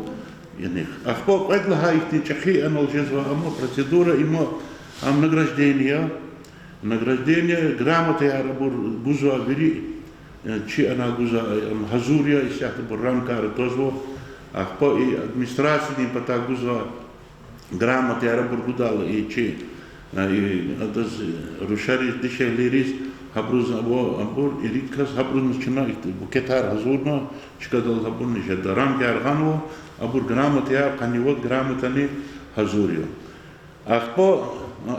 Яни, ахпа кьвед лагьай ихьтин чӀехи анал жезва ама процедура, има, ам награждение, награждение, грамотаяр абур гузва вири, э, чи ана гузва, э, ам гьазур я, исятда абур рамкаяр твазва, ахпа и администрациядин патай гузва грамотаяр абур гудайла и чи, э, и адаз, э, рушариз, дишегьлийриз, гьабуруз ава абур ирид кас, гьабурузни чна ихьтин букетар гьазурна, чкадал гьабурни жеда, рамкаяр гъанва, абур грамотаяр, къанни вад грамотани гьазур я. Ахпа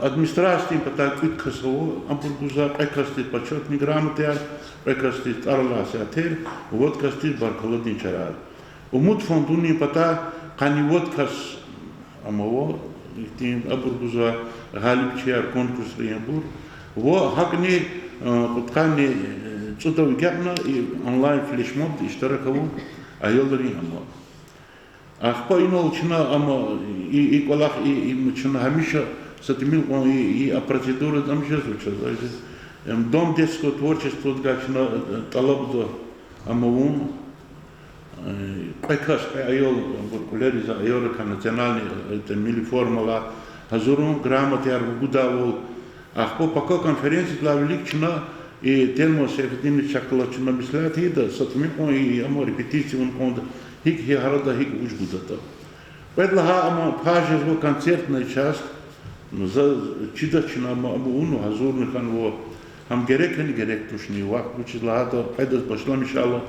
администрациядин патай кӀуьд кас ава, абур гузва, кьве касдиз почётный грамотаяр, кьве касдиз тӀвар алай сятер, вад касдиз баркалладин чарар. Умуд фондунин патай къанни вад кас ам ава, ихьтин абур гузва гъалибчияр конкурсрин абур. Ва гьакӀни, э, кьудкъанни, э, цӀуд агакьна и онлайн флешмобда иштирак авун аялрин ама. Ахпа инал чна ама и, и кӀвалах, и, и чна гьамиша са тӀимил кьван и, и а процедура ам жезва чаз, а жез-, эм, Дом детского творчестводикай чна, э, тӀалабзава ам авун, э, кьве кас, кьве аял, абур кьуьлерзавай аялрикай национальный, э, милли формалар гьазурун, грамотаяр вугудайвал. Ахпа пака конференциядилай вилик чна и Тельман Сейфутдиновичахъ галаз чна меслят ийида, са тӀимил кьван и, и ама репетиция авун кӀанда, гьикӀ гьи гьарада, гьикӀ вуж гудатӀа. Кьвед лагьай ама пай жезва концертная часть, ну, за чидач чна ама, ама авуна гьазурна хьанва, гьам герек яни герек тушни вахт, вучиз лагьайтӀа кьведаз башламишайла,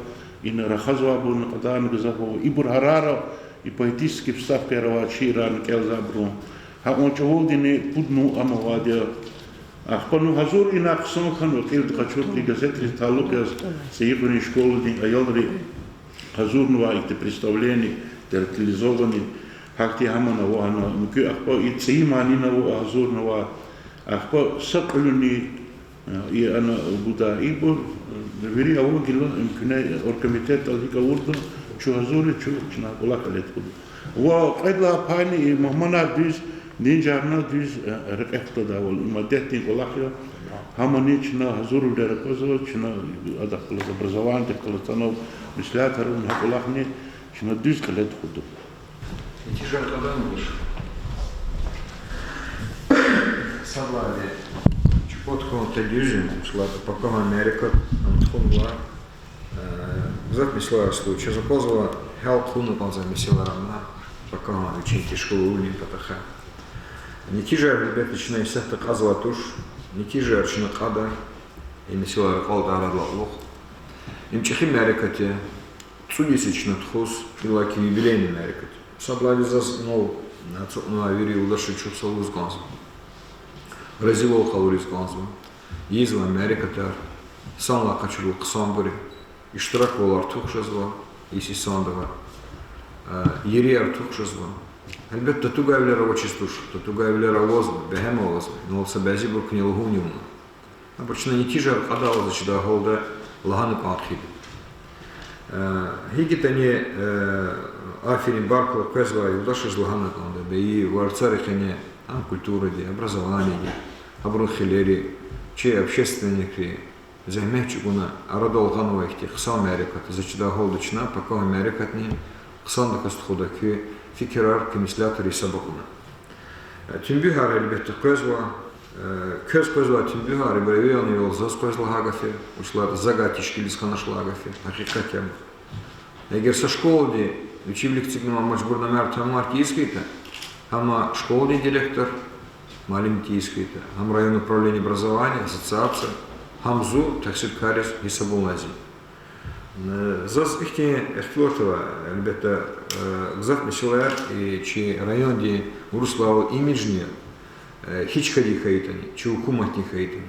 ина рахазвайбурни кьадарна гзаф ава, ибур гьарара и поэтический вставкаяр авай шиирарни кӀелзавайбурун. Гьа кьван чӀавалдини пуд нув ам авайди я. Ахпа ну гьазур ина хъсан хьанва, кьилди къачуртӀи, газетриз талукь яз, са Ягьурин школадин аялри гьазурнавай ихьтин представление, театрализованный, гьахьтин гьамани ава гьана, муькуь ахпа и цӀийи манина ава гьазурнавай, ахпа са кьуьлуьни, э, и ана гуда ибур, э, вири ава гила, имкуьне оргкомитетдал гьикӀ авуртӀа, чун гьазур я, чун чна кӀвалах кьиле тухуда. Ва кьвед лагьай пайни и мугьманар дуьз, динжарна дуьз, э, рекье хутадайвал, им адетдин кӀвалах я. Гьамани чна гьазурвилер аквазва, чна адахъ галаз, образованидихъ галаз санал меслятар авуна гьа кӀвалахни чна дуьз кьиле тухуда. Нетижаяр кьадан туш. Сад лагьайди, чукӀва тухун къе дуьз я, вучиз лагьайтӀа пакагьан мярекат ам тухунва, э, гзаф месэлаяр асту. Чаз аквазва, гьялкъуна кӀанзавай месэлаяр ама, пакагьан вичин тешкилвилин патахъай. Нетижаяр, гьелбетда, чна исятда кьазвай туш, нетижаяр чна кьада, и месэлаяр акьалтӀарайдалай кьулухъ. Им чӀехи мярекат я, цӀуд йис я чна тухуз, иллаки юбилейный мярекат. Сад лагьайди заз инал ацукьнавай вири юлдашри чухсагъул лугьуз кӀанзава. Разивал къалуриз кӀанзава. Ийизвай мярекатар, санлай къачурла хъсанбур я. Иштираквал артух жезва, йис йисандавай, э, ерияр артух жезва. Гьелбетда, татугайвилер авачиз туш, татугайвилер авазва, бегьем авазва, инал са бязибурукайни лугьун авуна. Абур чна нетижаяр кьадайла, за чидай гьалда, лагьана кӀан хъийида. Э, гьикӀ ятӀани, э, аферин баркалла къвезвай юлдашриз лагьана кӀанда, бейи варцари къене, ам культуради, образованиеди, абурун хилери, чи общественникри зегьмет чӀугуна арадал гъанвай ихьтин хъсан мярекат, за чидай гьалда, чна пакагьан мярекатни хъсандаказ тухуда, куь фикирар, куь меслятар гьисаб акьуна. Тюнбуьгьар, гьелбетда, къвезва, э, квез къвезвай тюнбуьгьар, ибур эвелни-эвел заз къвез лагьай гаф я, вучиз лагьайтӀа завай тешкилиз хьанач лагьай гаф я, гьакъикъат я. Эгер са школади вичи вилик эцигнавай мажбурнамаяр тамамардай ийиз хьайитӀа, гьам школадин директор, муаллимди тийиз хьайитӀа, гьам район управления образования, ассоциация, гьам зун тахсиркар яз гьисабун лазим. Э, заз ихьтин ихтилат ава, гьелбетда, э, гзаф месэлаяр, э, чи райондин урусдалди имиджни, э, гьи чкадин хьайитӀани, чи гьукуматдин хьайитӀани.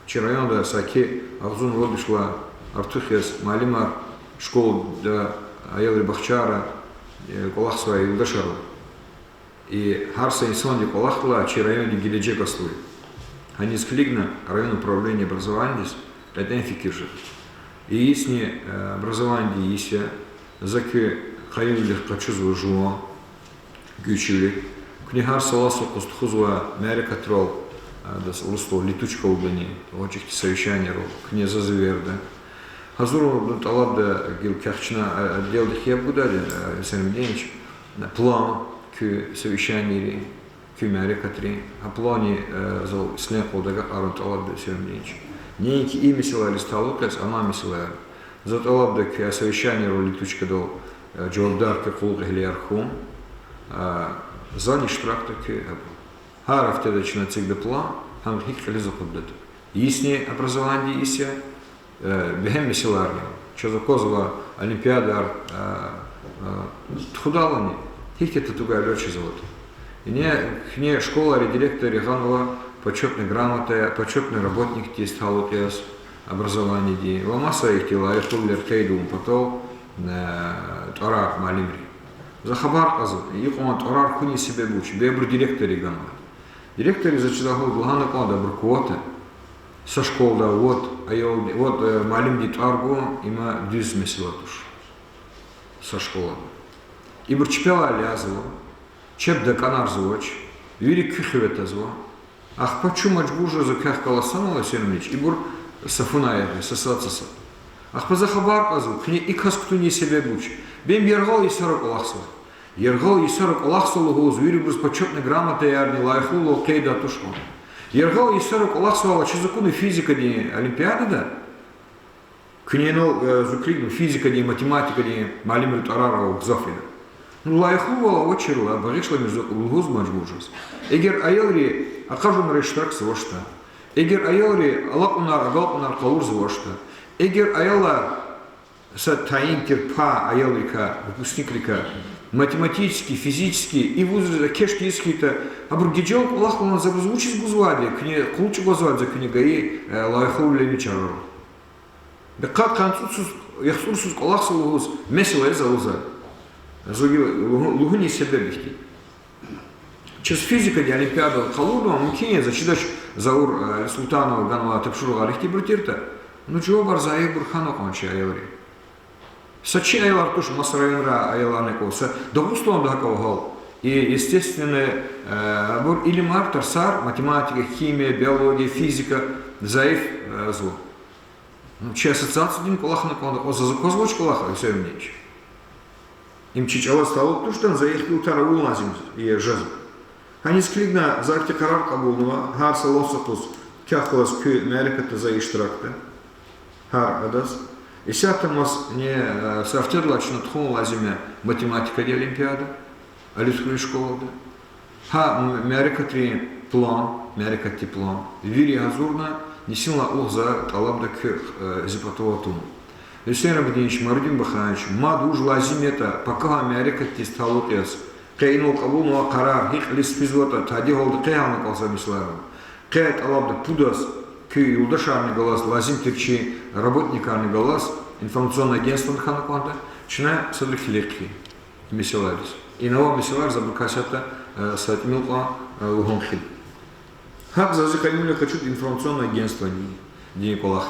Чи районда саки агъзурни вад вишелай артух яз муаллимар школада, аялрин бахчайра, э, кӀвалахзавай юлдашар ава. И гьар са инсандин кӀвалахдилай чи райондин гележег аслу я. Гьаниз килигна район управления образованидиз кьетӀен фикир жеда. И йисни, э, образованидин йис я, за куь къаюмвилихъ къачузва жуван гуьрчивилик. Куьне гьар са ласу къуз тухузва мярекатрал, э, адаз урусдалди летучка лугьудани, гъвечӀи ихьтин совещаниерал, куьне заз эверда. Гьазурун тӀалабда гила квехъ чна, э, отделдихъ яб гудайди, э, Сермидинович, план куь совещаниерин, куь мярекатрин, гьа планни, э, зал ислен къвалда агакьарун тӀалабда Сермидинович. Неинки и месэлайриз талукь яз, амай месэлаяр. За тӀалабда куь а совещаниерал, летучкадал, э, жавабдар куь къуллугъвилер хьун, э, зани иштиракда куь абур. Гьар гьафтеда чна эцигда план, гьам гьикӀ кьилиз акъуддатӀа. Йисни образованидин йис я, э, бегьем месэлаярни. Чаз аквазва олимпиададар, э, э, тухудайлани, гьихьтин татугайвилер чаз аватӀа. Ингье куьне школайрин директорри гъанва почётный грамотаяр, почётный работникдиз талукь яз образованидин ва маса ихьтин лайихлувилер къейд авун патал, э, тӀварар муаллимрин. За хабар кьазва, икьван тӀварар хьуниз себеб вуч, бес абур директорри ганвай. Директорри, заз чиз лугьуз, лагьана кӀанда, абур квота, са школада вад аял, вад, э, муаллимдин тӀвар гун, им дуьз месэла туш. Са школада. Ибур чпелай лязва, чеб дакӀанарзавач, вири куь хиве тазва. Ахпа чун мажбур жезва квехъ галаз санал, Сермидинович, ибур са фунай ятӀа, са сад, са сад. Ахпа за хабар кьазва, куьне и кас кутуниз себеб вуч. Бес яргъал йисара кӀвалахзава. Яргъал йисара кӀвалахзава лугьуз, вирибуруз почётный грамотаярни лайихлувилер къейддай туш кьван. Яргъал йисара кӀвалахзавайла чаз акуна физикадин олимпиадада, куьне инал, э, зун килигна, физикадин, математикадин муаллимрин тӀварар гзаф я. Ну, лайихлувал авачирла, багъишламир за лугьуз мажбур жезва. Эгер аялри акъажунра иштиракзавачтӀа, эгер аялри алакьунар, агалкьунар къалурзавачтӀа, эгер аялар са тайин тир пай аялрикай, выпускникрикай, математический, физический, и вузриз экечӀ тийиз хьайитӀа, абур гежел кӀвалахлана, за абуруз вучиз гузвайди я, куьне къул чӀугвазвайди я за куьне гайи, э, лайихлувилерин чарар. Бес къад-къад цӀуд йисуз, яхцӀур йисуз кӀвалахзава лугьуз месэла я за лугьузвайди. Зун гила лугьу-, лугьуниз себеб ихьтин. Чаз физикадин олимпиада къалурнава, мумкин я, заз чидач, Заур, э, Алисултанова ганвай тапшуругъар ихьтинбур тиртӀа, ну, жавабар зайифбур хьана кьван чи аялрин. Са чи аялар туш, маса районрай аяларни кӀвал, са Дагъустанда гьакӀ ава гьал. И естественный, э, абур илимар, тарсар, математика, химия, биология, физика зайифзава. Ну, чи ассоциациядин кӀвалахна кӀанда, кьван заз аквазвач кӀвалах, Алексей Валерьянович. Им чи чӀалаз талукь туштӀани, за ихтилатар авун лазим я жезва. Гьаниз килигна, за ихьтин къарар кьабулнава, гьар са ласу къуз квехъ галаз куь мярекатда за иштиракда. Гьар адаз. Исятда маса, э, са гьафтедилай чна тухун лазим я математикадин олимпиада, Алишерин школада. Гьа м-, мярекатрин план, мярекатдин план вири гьазурна, нисинлай улугъ за тӀалабда куь, э, зи патав атун. Гьуьсейн Абидинович, Марудин Бахарович, мад вуж лазим ятӀа, пакагьан мярекатдиз талукь яз, къе инал кьабулнавай къарар гьикӀ кьилиз физватӀа, тади гьалда къе гьана кӀанзавай месэлаяр ава. Къе тӀалабда пудаз, куь юлдашарни галаз, лазим тир чи работникарни галаз, информационный агентствони хьана кӀанда, чна садра килиг хъийин месэлайриз. Инал авай месэлайриз абурукай исятда, э, са тӀимил кьван, э, лугьун хъийин. ГьакӀ за зи къаюмвиле къачуд информационный агентстводин кӀвалах.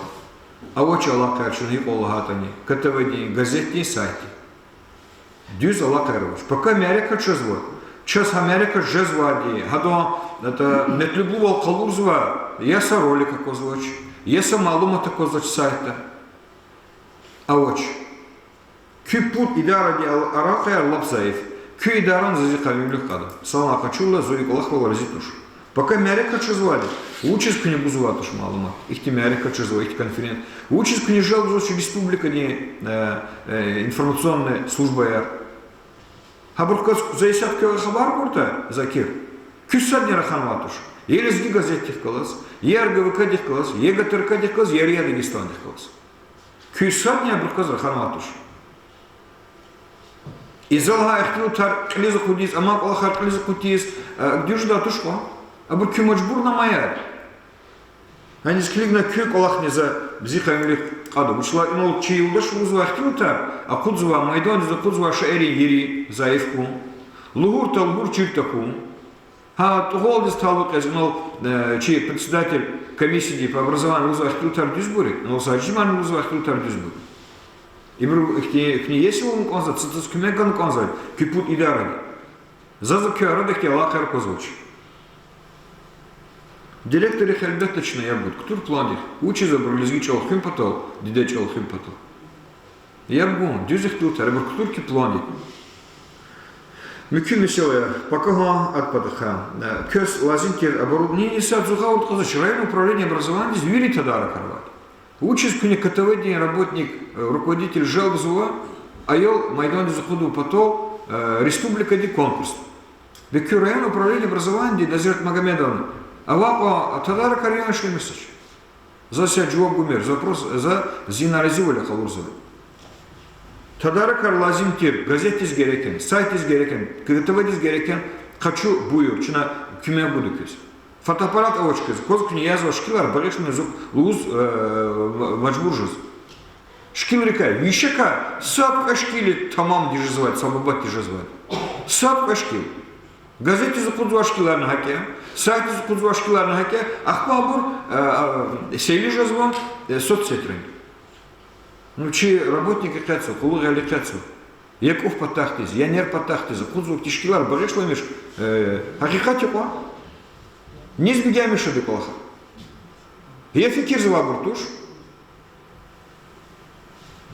Авач алакъаяр чна гьикьван лагьайтӀани, КТВ-дин, газетдин сайтдин. Дуьз алакъаяр авач. Пака мярекат жезва. Чаз гьа мярекат жезвайди, гьадан, это, метлеблувал къалурзава, я са ролик аквазвач, я са малумат аквазвач сайтда. Авач. Куь пуд идарадин ал-, алакъаяр лап зайиф. Куь идарани заз и къавемилихъ кьада. Салам къачурла, зун и кӀвалахрал рази туш. Пака мярекат жезвайди, вучиз куьне гузвай туш малумат? Ихьтин мярекат жезва, ихьтин конференция. Вучиз куьне желбзавач республикадин, э, э, информационный службаяр? Гьабурукай за исятда квевай хабар гуртӀа, Закир, куьн садни раханвай туш. Я Лезги газетдихъ галаз, я РГВК-дихъ галаз, я ГТРК-дихъ галаз, я РИА Дагестандихъ галаз. Куьн садни абурукай раханвай туш. И за лагьай ихтилатар кьилиз акъудиз, амай кӀвалахар кьилиз акъудиз, э, дуьз жедай туш кьван. Абур куьн мажбурнамаяр. Гьаниз килигна куь кӀвалахни за зи къавемилихъ кьада. Вучиз лагьайтӀа инал чи юлдаш лугьузвай ихтилатар акъудзава майдандиз акъудзавай шаиррин ири зайиф хьун, лугьуртӀа лугьур чир тахьун. Гьа тӀугъвалдиз талукь яз инал, э, чи председатель комиссии по образованию лугьузвай ихтилатар дуьзбур я, инал Сажидмани лугьузвай ихтилатар дуьзбур я. Ибуру ихьтин, ихьтин иесивални кӀанзава, цаз куьмек гана кӀанзава, куь пуд идаради. Заз куь арада ихьтин алакъаяр аквазвач. Директоррихъ гьелбетда чна яб гуда, кутур пландихъ. Вучиз абуру лезги чӀал хуьн патал, диде чӀал хуьн патал? Яб гун, дуьз ихтилатар, абур кутур куь пландихъ. Муькуь месэлаяр, пакагьан, акӀ патахъай. Э, квез лазим тир оборудование, исятда зун гъавурда кьазвач, районное управление образованиядиз вири тадаракар авайди. Вучиз куьне КТВ-дин работник, э, руководитель желбзава аял майдандиз акъудун патал, э, республикадин конкурс? Бес куь районное управление образованиядин, Назират Магомедовна, авай кьван тадаракар яни ишлемишзавач? Заз са жаваб гумир, запрос, за зи наразивал къалурзава. Тадаракар лазим тир, газетдиз герек я, сайтдиз герек я, КТВ-диз герек я, къачу, буюр, чна куьмек гуда квез. Фотоаппарат авач квез, кваз куьне язва шикилар багъишламишиз лугьуз, э, м-, мажбур жез. Шикилрикай, вишекай сад кьве шикил я тамамди жезвайди, са бубатди жезвайди. Сад кьве шикил. Газетдиз акъудзавай шикиларни гьакӀ я, сайтдиз акъудзавай шикиларни гьакӀ я, ахпа абур, э, э, сейли жезва, э, соцсетра. Ну, чи работникри къецу, къуллугъвиди къецу. Я кӀуф патахъдиз, я нер патахъдиз акъудзавай шикилар багъишламиш, э, гьакъикъат я кьван. Низ бегенмиш жеда и кӀвалахар? Я фикирзавайбур туш.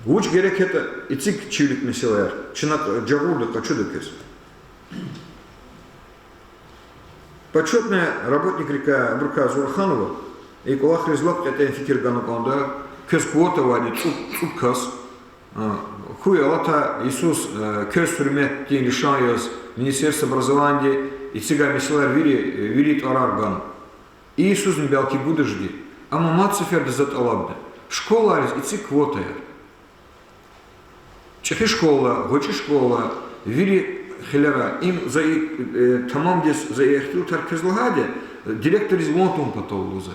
Вуч герек ятӀа эциг чи вилик месэлаяр, чна жагъурда, къачуда квез. Почётный работникрикай, абурукай зун раханва, и кӀвалахриз лап кьетӀен фикир гана кӀанда, квез квота авайди цӀуд, цӀуд кас. А, хьуй алатай йисуз, э, квез гьуьрметдин лишан яз Министерство образованиядиз эцигай месэлаяр вири, вири тӀварар гана. И йисузни белки гуда жеди, амма мад сеферда за тӀалабда: школайриз эциг квотаяр. ЧӀехи школа, гъвечӀи школа, вири хилера, им за и, э, тамамдиз за и ихтилатар квез лагьайди, директорриз ван тун патал лугьузва.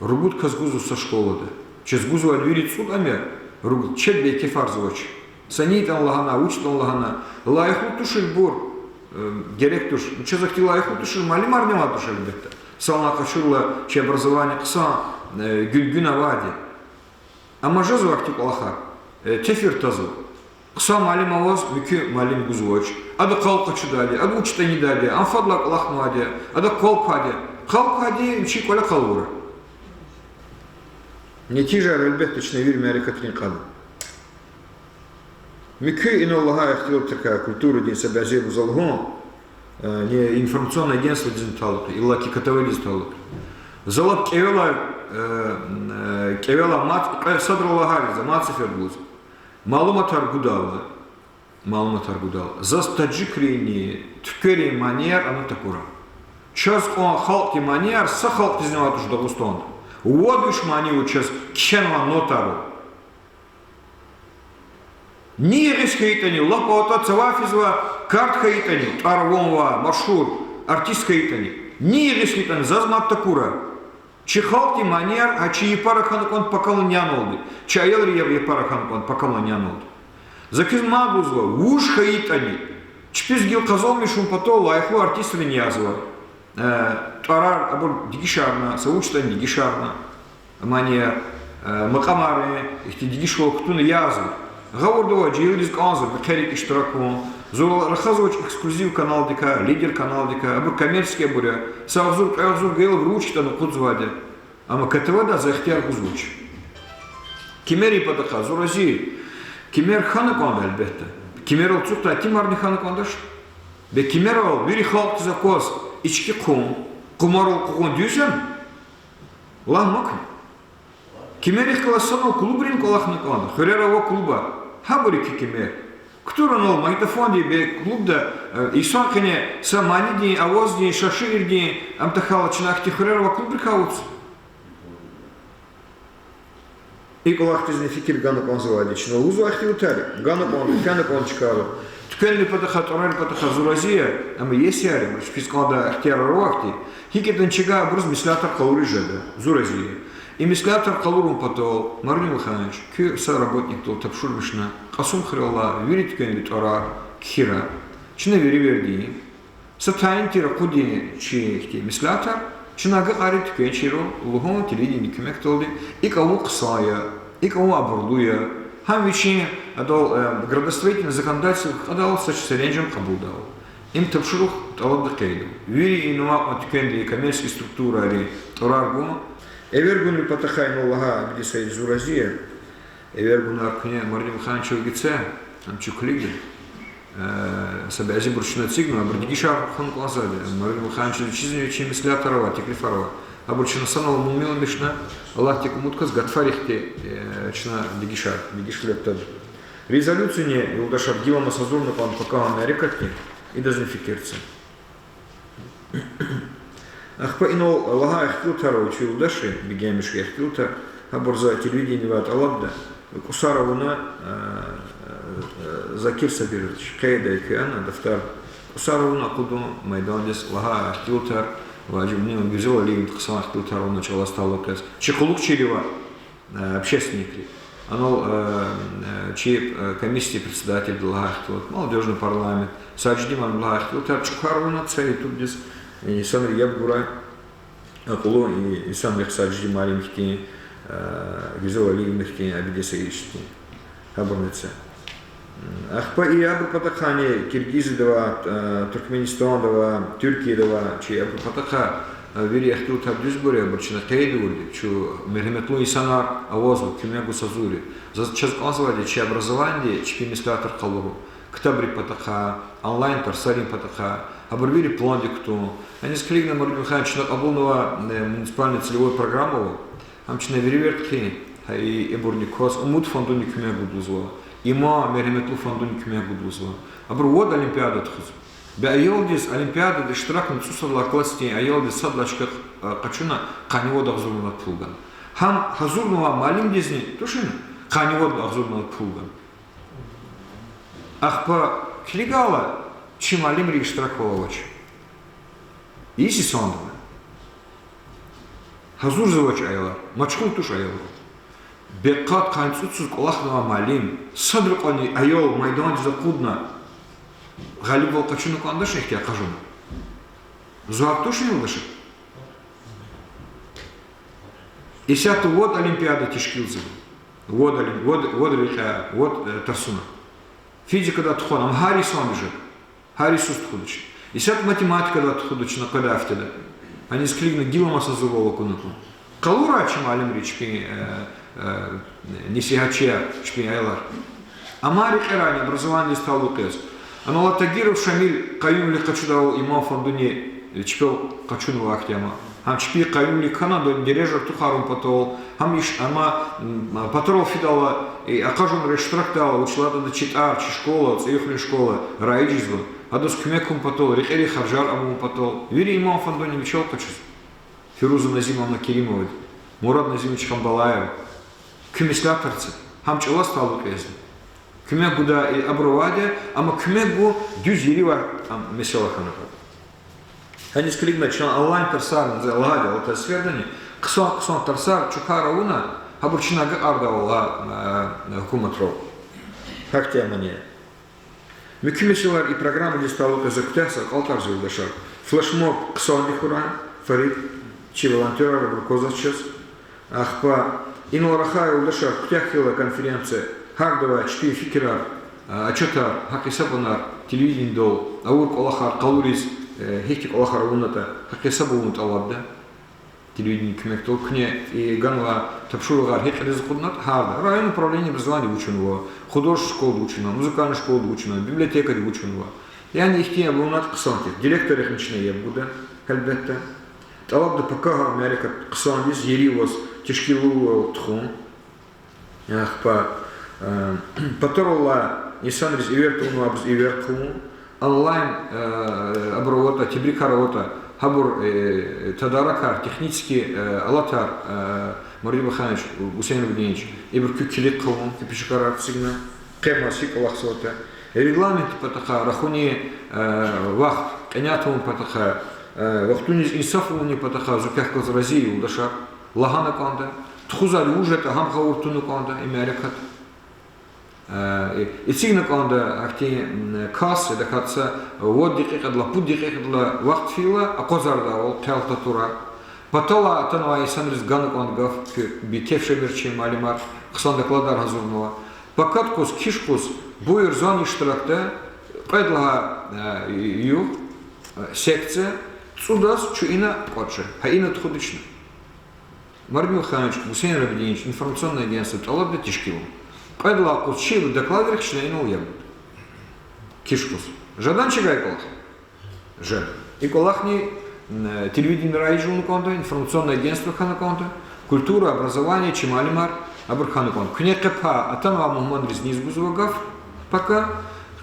Ругуд кас гузва са школада. Чаз гузвайди вири цӀуд ам я, ругуд, чеб бейкефарзавач. Са ни ятӀани лагьана, вуч ятӀани лагьана, лайихлу туширбур, э, герек туш. Ну, чаз ахьтин лайихлу тушир муаллимарни авай туш, гьелбетда. Санлай къачурла чи образование хъсан, э, гуьнгуьна авайди. Амма жезва ахьтин кӀвалахар, э, тефир тазва. Хъсан муаллим аваз муькуь муаллим гузвач. Ада къал къачудайди, ада вуч ятӀани ийидайди, ам фадлай кӀвалахнавайди, ада къал квайди. Къал квайди вичин кӀвале къалура. Нетижаяр, гьелбетда, чна вири мярекатрин кьада. Муькуь инал лагьай ихтилатрикай, культурадин са бязибур за лугьун, э, не информационное агентстводизни талукь я, иллаки КТВ-диз талукь я. За лап кӀевелай, э, м, э, кӀевелай мад, кьве садра лагьайди за мад сеферда лугьузва. Малуматар гудайла, малуматар гудайла, заз таджикринни туькверин манияр ана такура. Чаз кьван халкьдин манияр са халкьдизни авай туш Дагъустанда. Вад виш мани ава чаз кхьенвай нотайрал. Ни ягъиз хьайитӀани, лап алатӀа цавай физвай карт хьайитӀани, тӀвар-ван авай, машгьур артист хьайитӀани, ни ягъиз хьайитӀани, заз мад такура. Чи халкьдин манияр гьа чи япара хьана кӀанда пакамлан няналди, чи аялрин я-, япара хьана кӀанда пакамлан няналди. За квез мад лугьузва, вуж хьайитӀани, чпиз гила къазанмишун патал лайихлу артистрини язва. Э, тӀварар абур дегишарна, са вуч ятӀани дегишарна, манияр, э, макьамарни ихьтин дегишвал кутуна язва. Гъавурда авай жегьилриз кӀанзава мехъерик иштирак авун. Зун рахазвач Эксклюзив каналдикай, Лидер каналдикай, абур коммерческий абур я. Са агъзур, кьве агъзур гайила абур вуч ятӀани акъудзавайди я. Амма КТВ-дай за ихтияр гузвач. Кимерин патахъай зун рази я. Кимер хьана кӀанда, гьелбетда. Кимерал ацукьдай кимарни хьана кӀандач. Бес кимерал вири халкьдиз акваз ички хъун, къумарал къугъун дуьз яни? Лагь, амукьна. Кимерихъ галаз санал клубрин кӀвалахна кӀанда, хуьрера ава клубар. Гьабур я куь кимер. Кутур анал магнитофонди бес клубда, э, инсан къене са манидин, аваздин, са шиирдин, ам тахьайла чна ахьтин хуьрера ава клубрикай авач. И кӀвалахдизни фикир гана кӀанзавайди я чна. Лугьузва ихтилатар гана кӀанда, фена кӀанда чкайрал. Туьквенрин патахъай, тӀварарин патахъай зун рази я, амма иесияр, чпиз кӀандай ихтиярар ава ахьтин, гьикӀ ятӀани чавай абуруз меслятар къалуриз жеда, зун рази я. И меслятар къалурун патал, Марудин Вахидович, куь са работникдал тапшурмишна Кьасумхуьрелай вири туьквенрин тӀварар, кхьирар. Чна веревирдин са тайин тир акъудин чи ихьтин меслятар, чна агакьарин туьквенчийрал лугьун телевидениедин куьмекдалди, икӀ авун хъсан я, икӀ авун абурлу я, гьам вичин адал, э, градостроительный законодательство кьадайла са серенжем кьабулдайла. Им тапшурух тӀалабда къейдва. Вири инал акьван туьквенрин, коммерческий структурайрин тӀварар гун. Эвергунрин патахъай инал лагьай Абидин Саид, зун рази я. Эвергунар куьне Марудин Вахидович вугице, ам чун килигда. Э, са бязибур чна эцигнава, абур дегишар хьун кӀанзавайди. Марудин Вахидович вичизни вичин меслятар ава, теклифар ава. Абур чна санал мугьманмишна, Аллагьдик умуд кваз, гатфарихъди, э, чна дегишар, дегиш лебтад. Резолюцияни, юлдашар, гиламаз гьазурна кӀанда пакагьан мярекатдин, идазни фикир це. Ахпа инал лагьай ихтилатар ава чи юлдашрин, Бегенмиш ихтилатар, гьабур за телевидениедивай тӀалабда, кӀусар авуна, э, э, Закир Сабирович, къейд ая куьн а дафтар, кӀусар авуна акъудун майдандиз лагьай ихтилатар, ва Жумни Гуьзел Алиевади хъсан ихтилатар авуна чӀалаз талукь яз. Чи къуллугъчийривай, э, общественникри. Анал, э, э, чи, э, комиссиядин председательди лагьай ихтилат, молодёжный парламент, Сажидин муаллимди лагьай ихтилатар чӀукар авуна це ютубдиз, э, инсанри яб гурай, акьуллу и-, инсанрихъ Сажидин муаллим хьтин, э, Гуьзел Алиевна хьтин, Абидин Саидович хьтин. Гьабурни це. Ахпа и абурун патахъайни Киргизияда ава, э, Туркменистанда ава, Туьркияда ава, чи абурун патахъай, э, вири ихтилатар дуьзбур я, абур чна къейд авурди, чун мергьяметлу инсанар авазва, куьмек гуз гьазур я. Заз чаз кӀанзавайди чи образованиеди чпин меслятар къалурун, ктабрин патахъай, онлайн тарсарин патахъай, абур вири пландик кутун. Аниз килигна, Марудин Вахидович, чна кьабулнавай, э, муниципальный целевой программа ава, гьам чна веревирд хъийин, гьа и, ибурни кваз Умуд фондуни куьмек гуда лугьузва, Иман, мергьяметлу фондуни куьмек гуда лугьузва. Абур вад олимпиада тухузва. Бес аялдиз олимпиадада иштиракна цӀусад лагьай классдин аялдиз сад лагьай чка, э, къачуна къанни вад агъзурни лат пул гана. Гьам гьазурнавай муаллимдизни тушни къанни вад агъзурни лат пул гана. Ахпа килигайла, чи муаллимрин иштираквал авач. Йис йисандани гьазурзавач аялар, машгъул туш аялар. Бес къад-къанни цӀуд йисуз кӀвалахнавай муаллим, садра кьванни аял майдандиз акъудна, гъалибвал къачуна кӀандач, ихьтин акъажунар. Зураб тушни, юлдашар? Исятда вад олимпиада тешкилзава. Вад олим-, вад, вад рекьяй, вад, э, тарсуна. Физикадай тухвана, ам гьар йисанди жеда. Гьар йисуз тухудач. Исятда математикадай тухудач, накъведай гьафтеда. Аниз килигна, гиламаз гьазурвал акуна кӀан. Къалурай чи муаллимри чпин, э, э, несигьатчияр, чпин аялар. Амай рекьерайни образованидиз талукь яз. Анал Тагиров Шамил къаюмвилихъ къачудайвал Иман фондуни чпел къачунва ахьтин ама. Гьам чпин къаюмвилихъ хьана, адан дережа артухарун патал, гьам иш-, ама, м, патарал фидайла, и акъажунра иштиракдайла, вучиз лагьайтӀа чи тӀвар, чи школа, ЦӀуюхуьрин школа раиж жезва. Адаз куьмек хьун патал, рекьерин харжар авун патал, вири Иман фондуни вичел къачузва. Фируза Назимовна Керимовади, Мурад Назимович Хамбалаев, куь меслятар це, гьам чӀалаз талукь язва. Куьмек гудай и абур авайди я, амма куьмек гун дуьз еривай, ам, месэла хьана кӀанда. Гьаниз килигна, чна онлайн тарсар, за лагьайди я, алатай сефердани, хъсан-хъсан тарсар чукар авуна, гьабур чна агакьардайвал, а, гьукуматрал. Гьахьтин мани я. Муькуь месэлаяр и программадиз талукь я, за куьтягь са акьалтӀарзава, юлдашар. Флешмоб хъсанди хьурай, Фарид, чи волонтёрар, абур аквазвач чаз. Ахпа инал рахай, юлдашар, куьтягь хьайила конференция, гьардавай чпин фикирар, а, отчётар, гьакӀ гьисабунар, телевидениедал авур кӀвалахар къалуриз, э, гьихьтин кӀвалахар авунатӀа, гьакӀ гьисабун тӀалабда. Телевидение куьмекдал куьне и ганва, Тапшуругъар гьикьван кьилиз акъуднатӀа, гьарда. Районный управление образования вуч авунва, художественный школади вуч авунва, музыкальный школади вуч авунва, библиотекади вуч авунва. Яни ихьтин авунатӀа хъсандиз директоррихъни чна яб гуда, гьелбетда. ТӀалабда пакагьан мярекат хъсандиз, ери аваз, тешкилвал тухун. Ахпа, э, патараллай инсанриз эвер тавунвайбуруз эвер хъувун, онлайн, э, абур аватӀа, тебрикар аватӀа, гьабур, э, тадаракар, технический, э, алатар, э, Мурадин Баханович, Гусейн Рабидинович, ибур куь килиг хъувун, куь пешекарар эцигна, къе маса кӀвалахзаватӀа. Регламентдин патахъай, рахунин, э, вахт кьиняй тавун патахъай, э, вахтуниз инсаф авунин патахъай зун квехъ галаз рази я, юлдашар. Лагьана кӀанда, тухузвайди вуж ятӀа гьам гъавурда туна кӀанда и мярекат. Э, эцигна кӀанда ахьтин, м, кас, идакай са вад декьикьадилай, пуд декьикьадилай вахт фейила, акъвазардайвал хъел татурай. Паталай атанвай инсанриз гана кӀанда гаф, куь бекеф жемир чи муаллимар, хъсан докладар гьазурнава. Пакад къуз, киш къуз, буюр, зани иштиракда, кьвед лагьай, э, югъ, э, секция, цӀудаз чун ина кӀватӀ жен. Гьа ина тухудачни. Мурадин Баханович, Гусейн Рабидинович, информационное агентство тӀалабда тешкилун. Кьвед лагьай къуз чи докладрихъ чна инал яб гуда. Киш къуз. Жеда чи гьа кӀвалах? Жеда. И кӀвалахни, м, телевидениедирай ийиз жувуна кӀанда, информационное агентство хьана кӀанда, культура, образование, чи муаллимар, абур хьана кӀанда. Куьне къе пай атанвай мугьманриз низ гузва гаф, пака,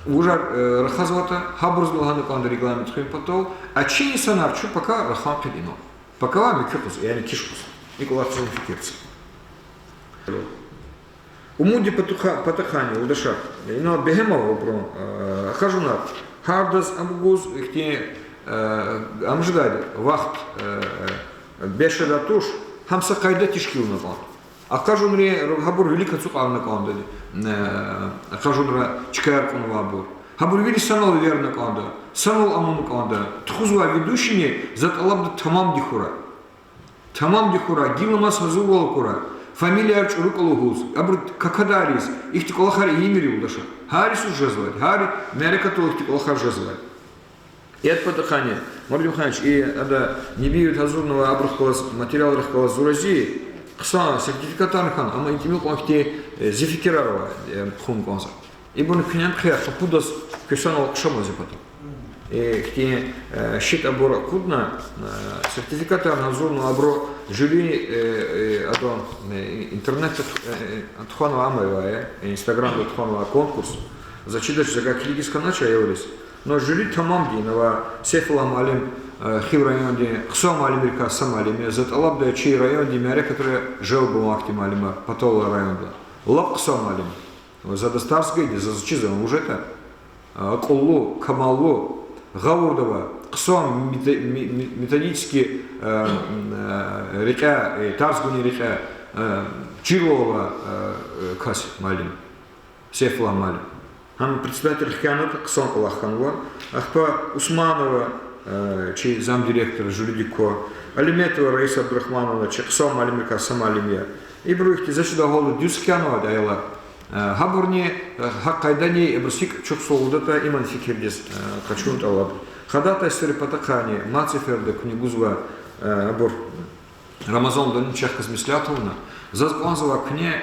вужар, э, рахазватӀа, гьабуруз лагьана кӀанда регламент хуьн патал, а чи инсанар чун пака рахан хъийида инал. Пакавай муькуь къуз, яни киш къуз. И кӀвалах чун фикирда. Умуддин патахъай-, патахъайни, юлдашар, инал бегьем ава абурун, э, акъажунар. Гьардаз абур гуз ихьтин, э, ам жедайди вахт, э, бес жедай туш, гьам са къайда тешкилна кӀанда. Акъажунри гьабур вилик ацукьарна кӀанда, э, акъажунра чкаяр кьунвайбур. Гьабур вири санал эверна кӀанда, санал амукьна кӀанда, тухузвай ведущийни за тӀалабда тамамди хьурай. Тамамди хьурай, гила маса гьазурвал акурай, фамилияр чӀурукӀа лугьуз, абур какадариз, ихьтин кӀвалахар ийимир, юлдашар. Гьар йисуз жезвайди, гьар мярекатдал ихьтин кӀвалахар жезвайди. Ад патахъайни, Мурадин Баханович, и ада Небиев гьазурнавай абурухъ галаз, материалрихъ галаз зун рази я, хъсан сертификатарни хьана, амма и тӀимил кьван хьтин, э, зи фикирар ава, э, хъувун кӀанзава. Ибурни куьне хъия, къапудаз куь санал хъжамаз и патал. Э, хьтин, э, шитӀабур акъудна, э, сертификатар гьазурна абуру жюри, э, э, адан, э, интернетда тух-, э, э, тухванвай ам авай, э, инстаграмда тухванвай конкурс. За чидач, за гьакӀ килигиз хьанач аялриз. Но жюри тамамди я, ава Сейфуллагь муаллим, э, Хив райондин хъсан муаллимрикай са муаллим я, за тӀалабдай чи райондин мярекатра желб авун ахьтин муаллимар, паталай районда. Лап хъсан муаллим. Ва за адаз тарс гайиди, заз чизва вуж ятӀа, акьуллу, камаллу, гъавурда авай, хъсан мете-, ме-, ме-, методический, э, м, э, рекьяй, э, тарс гунин рекьяй, э, чирвал авай, э, э, кас муаллим, Сейфуллагь муаллим. Гьам председатель хкянатӀа хъсан кӀвалах хьанва. Ахпа Усманова, э, чи замдиректор, жюридик ква. Алиметова Раиса Абдурахмановна, чи хъсан муаллимрикай са муаллим я. Ибуру ихьтин, за чидай гьалда, дуьз хкянавайди аялар. Э, гьабурни, э, гьа къайдани ибуруз гьикӀ чухсагъул лугьудатӀа, иман фикирдиз, э, къачун тӀалаб. Ходатайствойрин патахъайни, мад сеферда куьне гузва, э, абур Рамазан Далимчехъ галаз меслят авуна. Заз кӀанзавай куьне,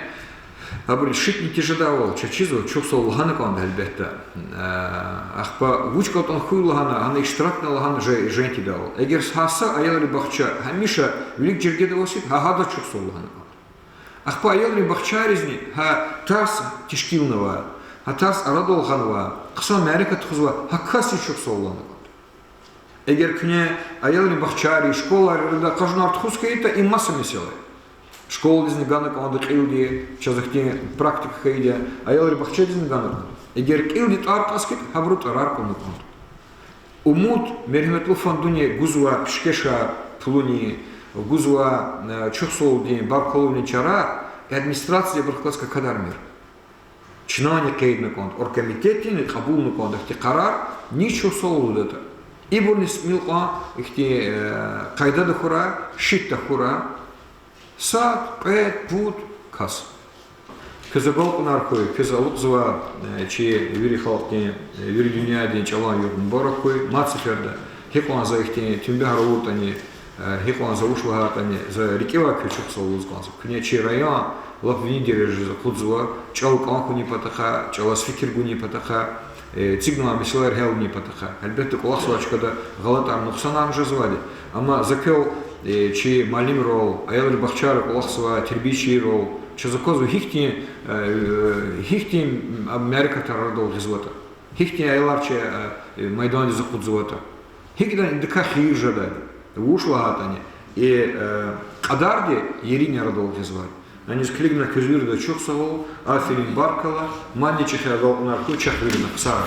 абуру шит нетижадайвал, чаз чизва, чухсагъул лагьана кӀанда гьелбетда. Э, ахпа вуч кӀантӀани хьуй лагьана, гьана иштиракна лагьана же-, жен тийидайвал. Эгер гьа са аялрин бахча гьамиша вилик жергеда аваз хьайитӀа, гьа гьадаз чухсагъул лагьана кӀанда. Ахпа аялрин бахчайризни гьа тарс тешкилнавай, гьа тарс арадал гъанвай, хъсан мярекат тухузвай гьа касдиз чухсагъул лагьана кӀанда. Эгер куьне аялрин бахчайри, школайри арада акъажунар тухуз хьайитӀа, им маса месэла я. Школадизни гана кӀанда кьилди, чаз ахьтин практика хьайиди я, аялрин бахчадизни гана кӀанда. Эгер кьилди тӀвар кьаз хьайитӀа, гьабуру тӀварар кьуна кӀанда. Умуд мергьяметлу фондуни гузвай пишкешар, пулунин, гузвай, э, чухсагъулдин, баркаллавилин чарар, администрация ибурухъ галаз какадармир. Чнани къейдна кӀанда, оргкомитетдини кьабулна кӀанда ихьтин къарар, низ чухсагъул лугьудатӀа. Ибурни са тӀимил кьван ихьтин, э, къайдада хьурай, шитда хьурай. Сад, кьвед, пуд кас. Квез агалкьунар хьуй, квез алукьзавай, э, чи вири халкьдин, э, вири дуьньядин чӀалан югъ мубарак хьуй. Мад сеферда гьикьван за ихьтин туьнбягьар авуртӀани, Гьикьван за вуч лагьайтӀани, за рикӀивай квез чухсагъул лугьуз кӀанзава. Куьне чи район лап вини дережада акъудзава, чӀал кӀан хьунин патахъай, чӀалаз фикир гунин патахъай, эцигнавай месэлаяр гьялунин патахъай. Гьелбетда, кӀвалахзавай чкада гъалатӀар, нукьсанар жезвайди. Амма за квел, э, чи муаллимрал, аялрин бахчайра кӀвалахзавай тербиячийрал, чаз аквазва гьихьтин, э, гьихьтин, м, мярекатар арадал гъизватӀа. Гьихьтин аялар чи, э, майдандиз акъудзаватӀа. ГьикӀ ятӀани идакай хийир жедайди. Вуч лагьайтӀани, и, э, кьадарди ерин арадал гъизвайди. Аниз килигна квез вирида чухсагъул, аферин, баркалла, мадни чӀехи агалкьунар хьуй чахъ вирина, хъсан.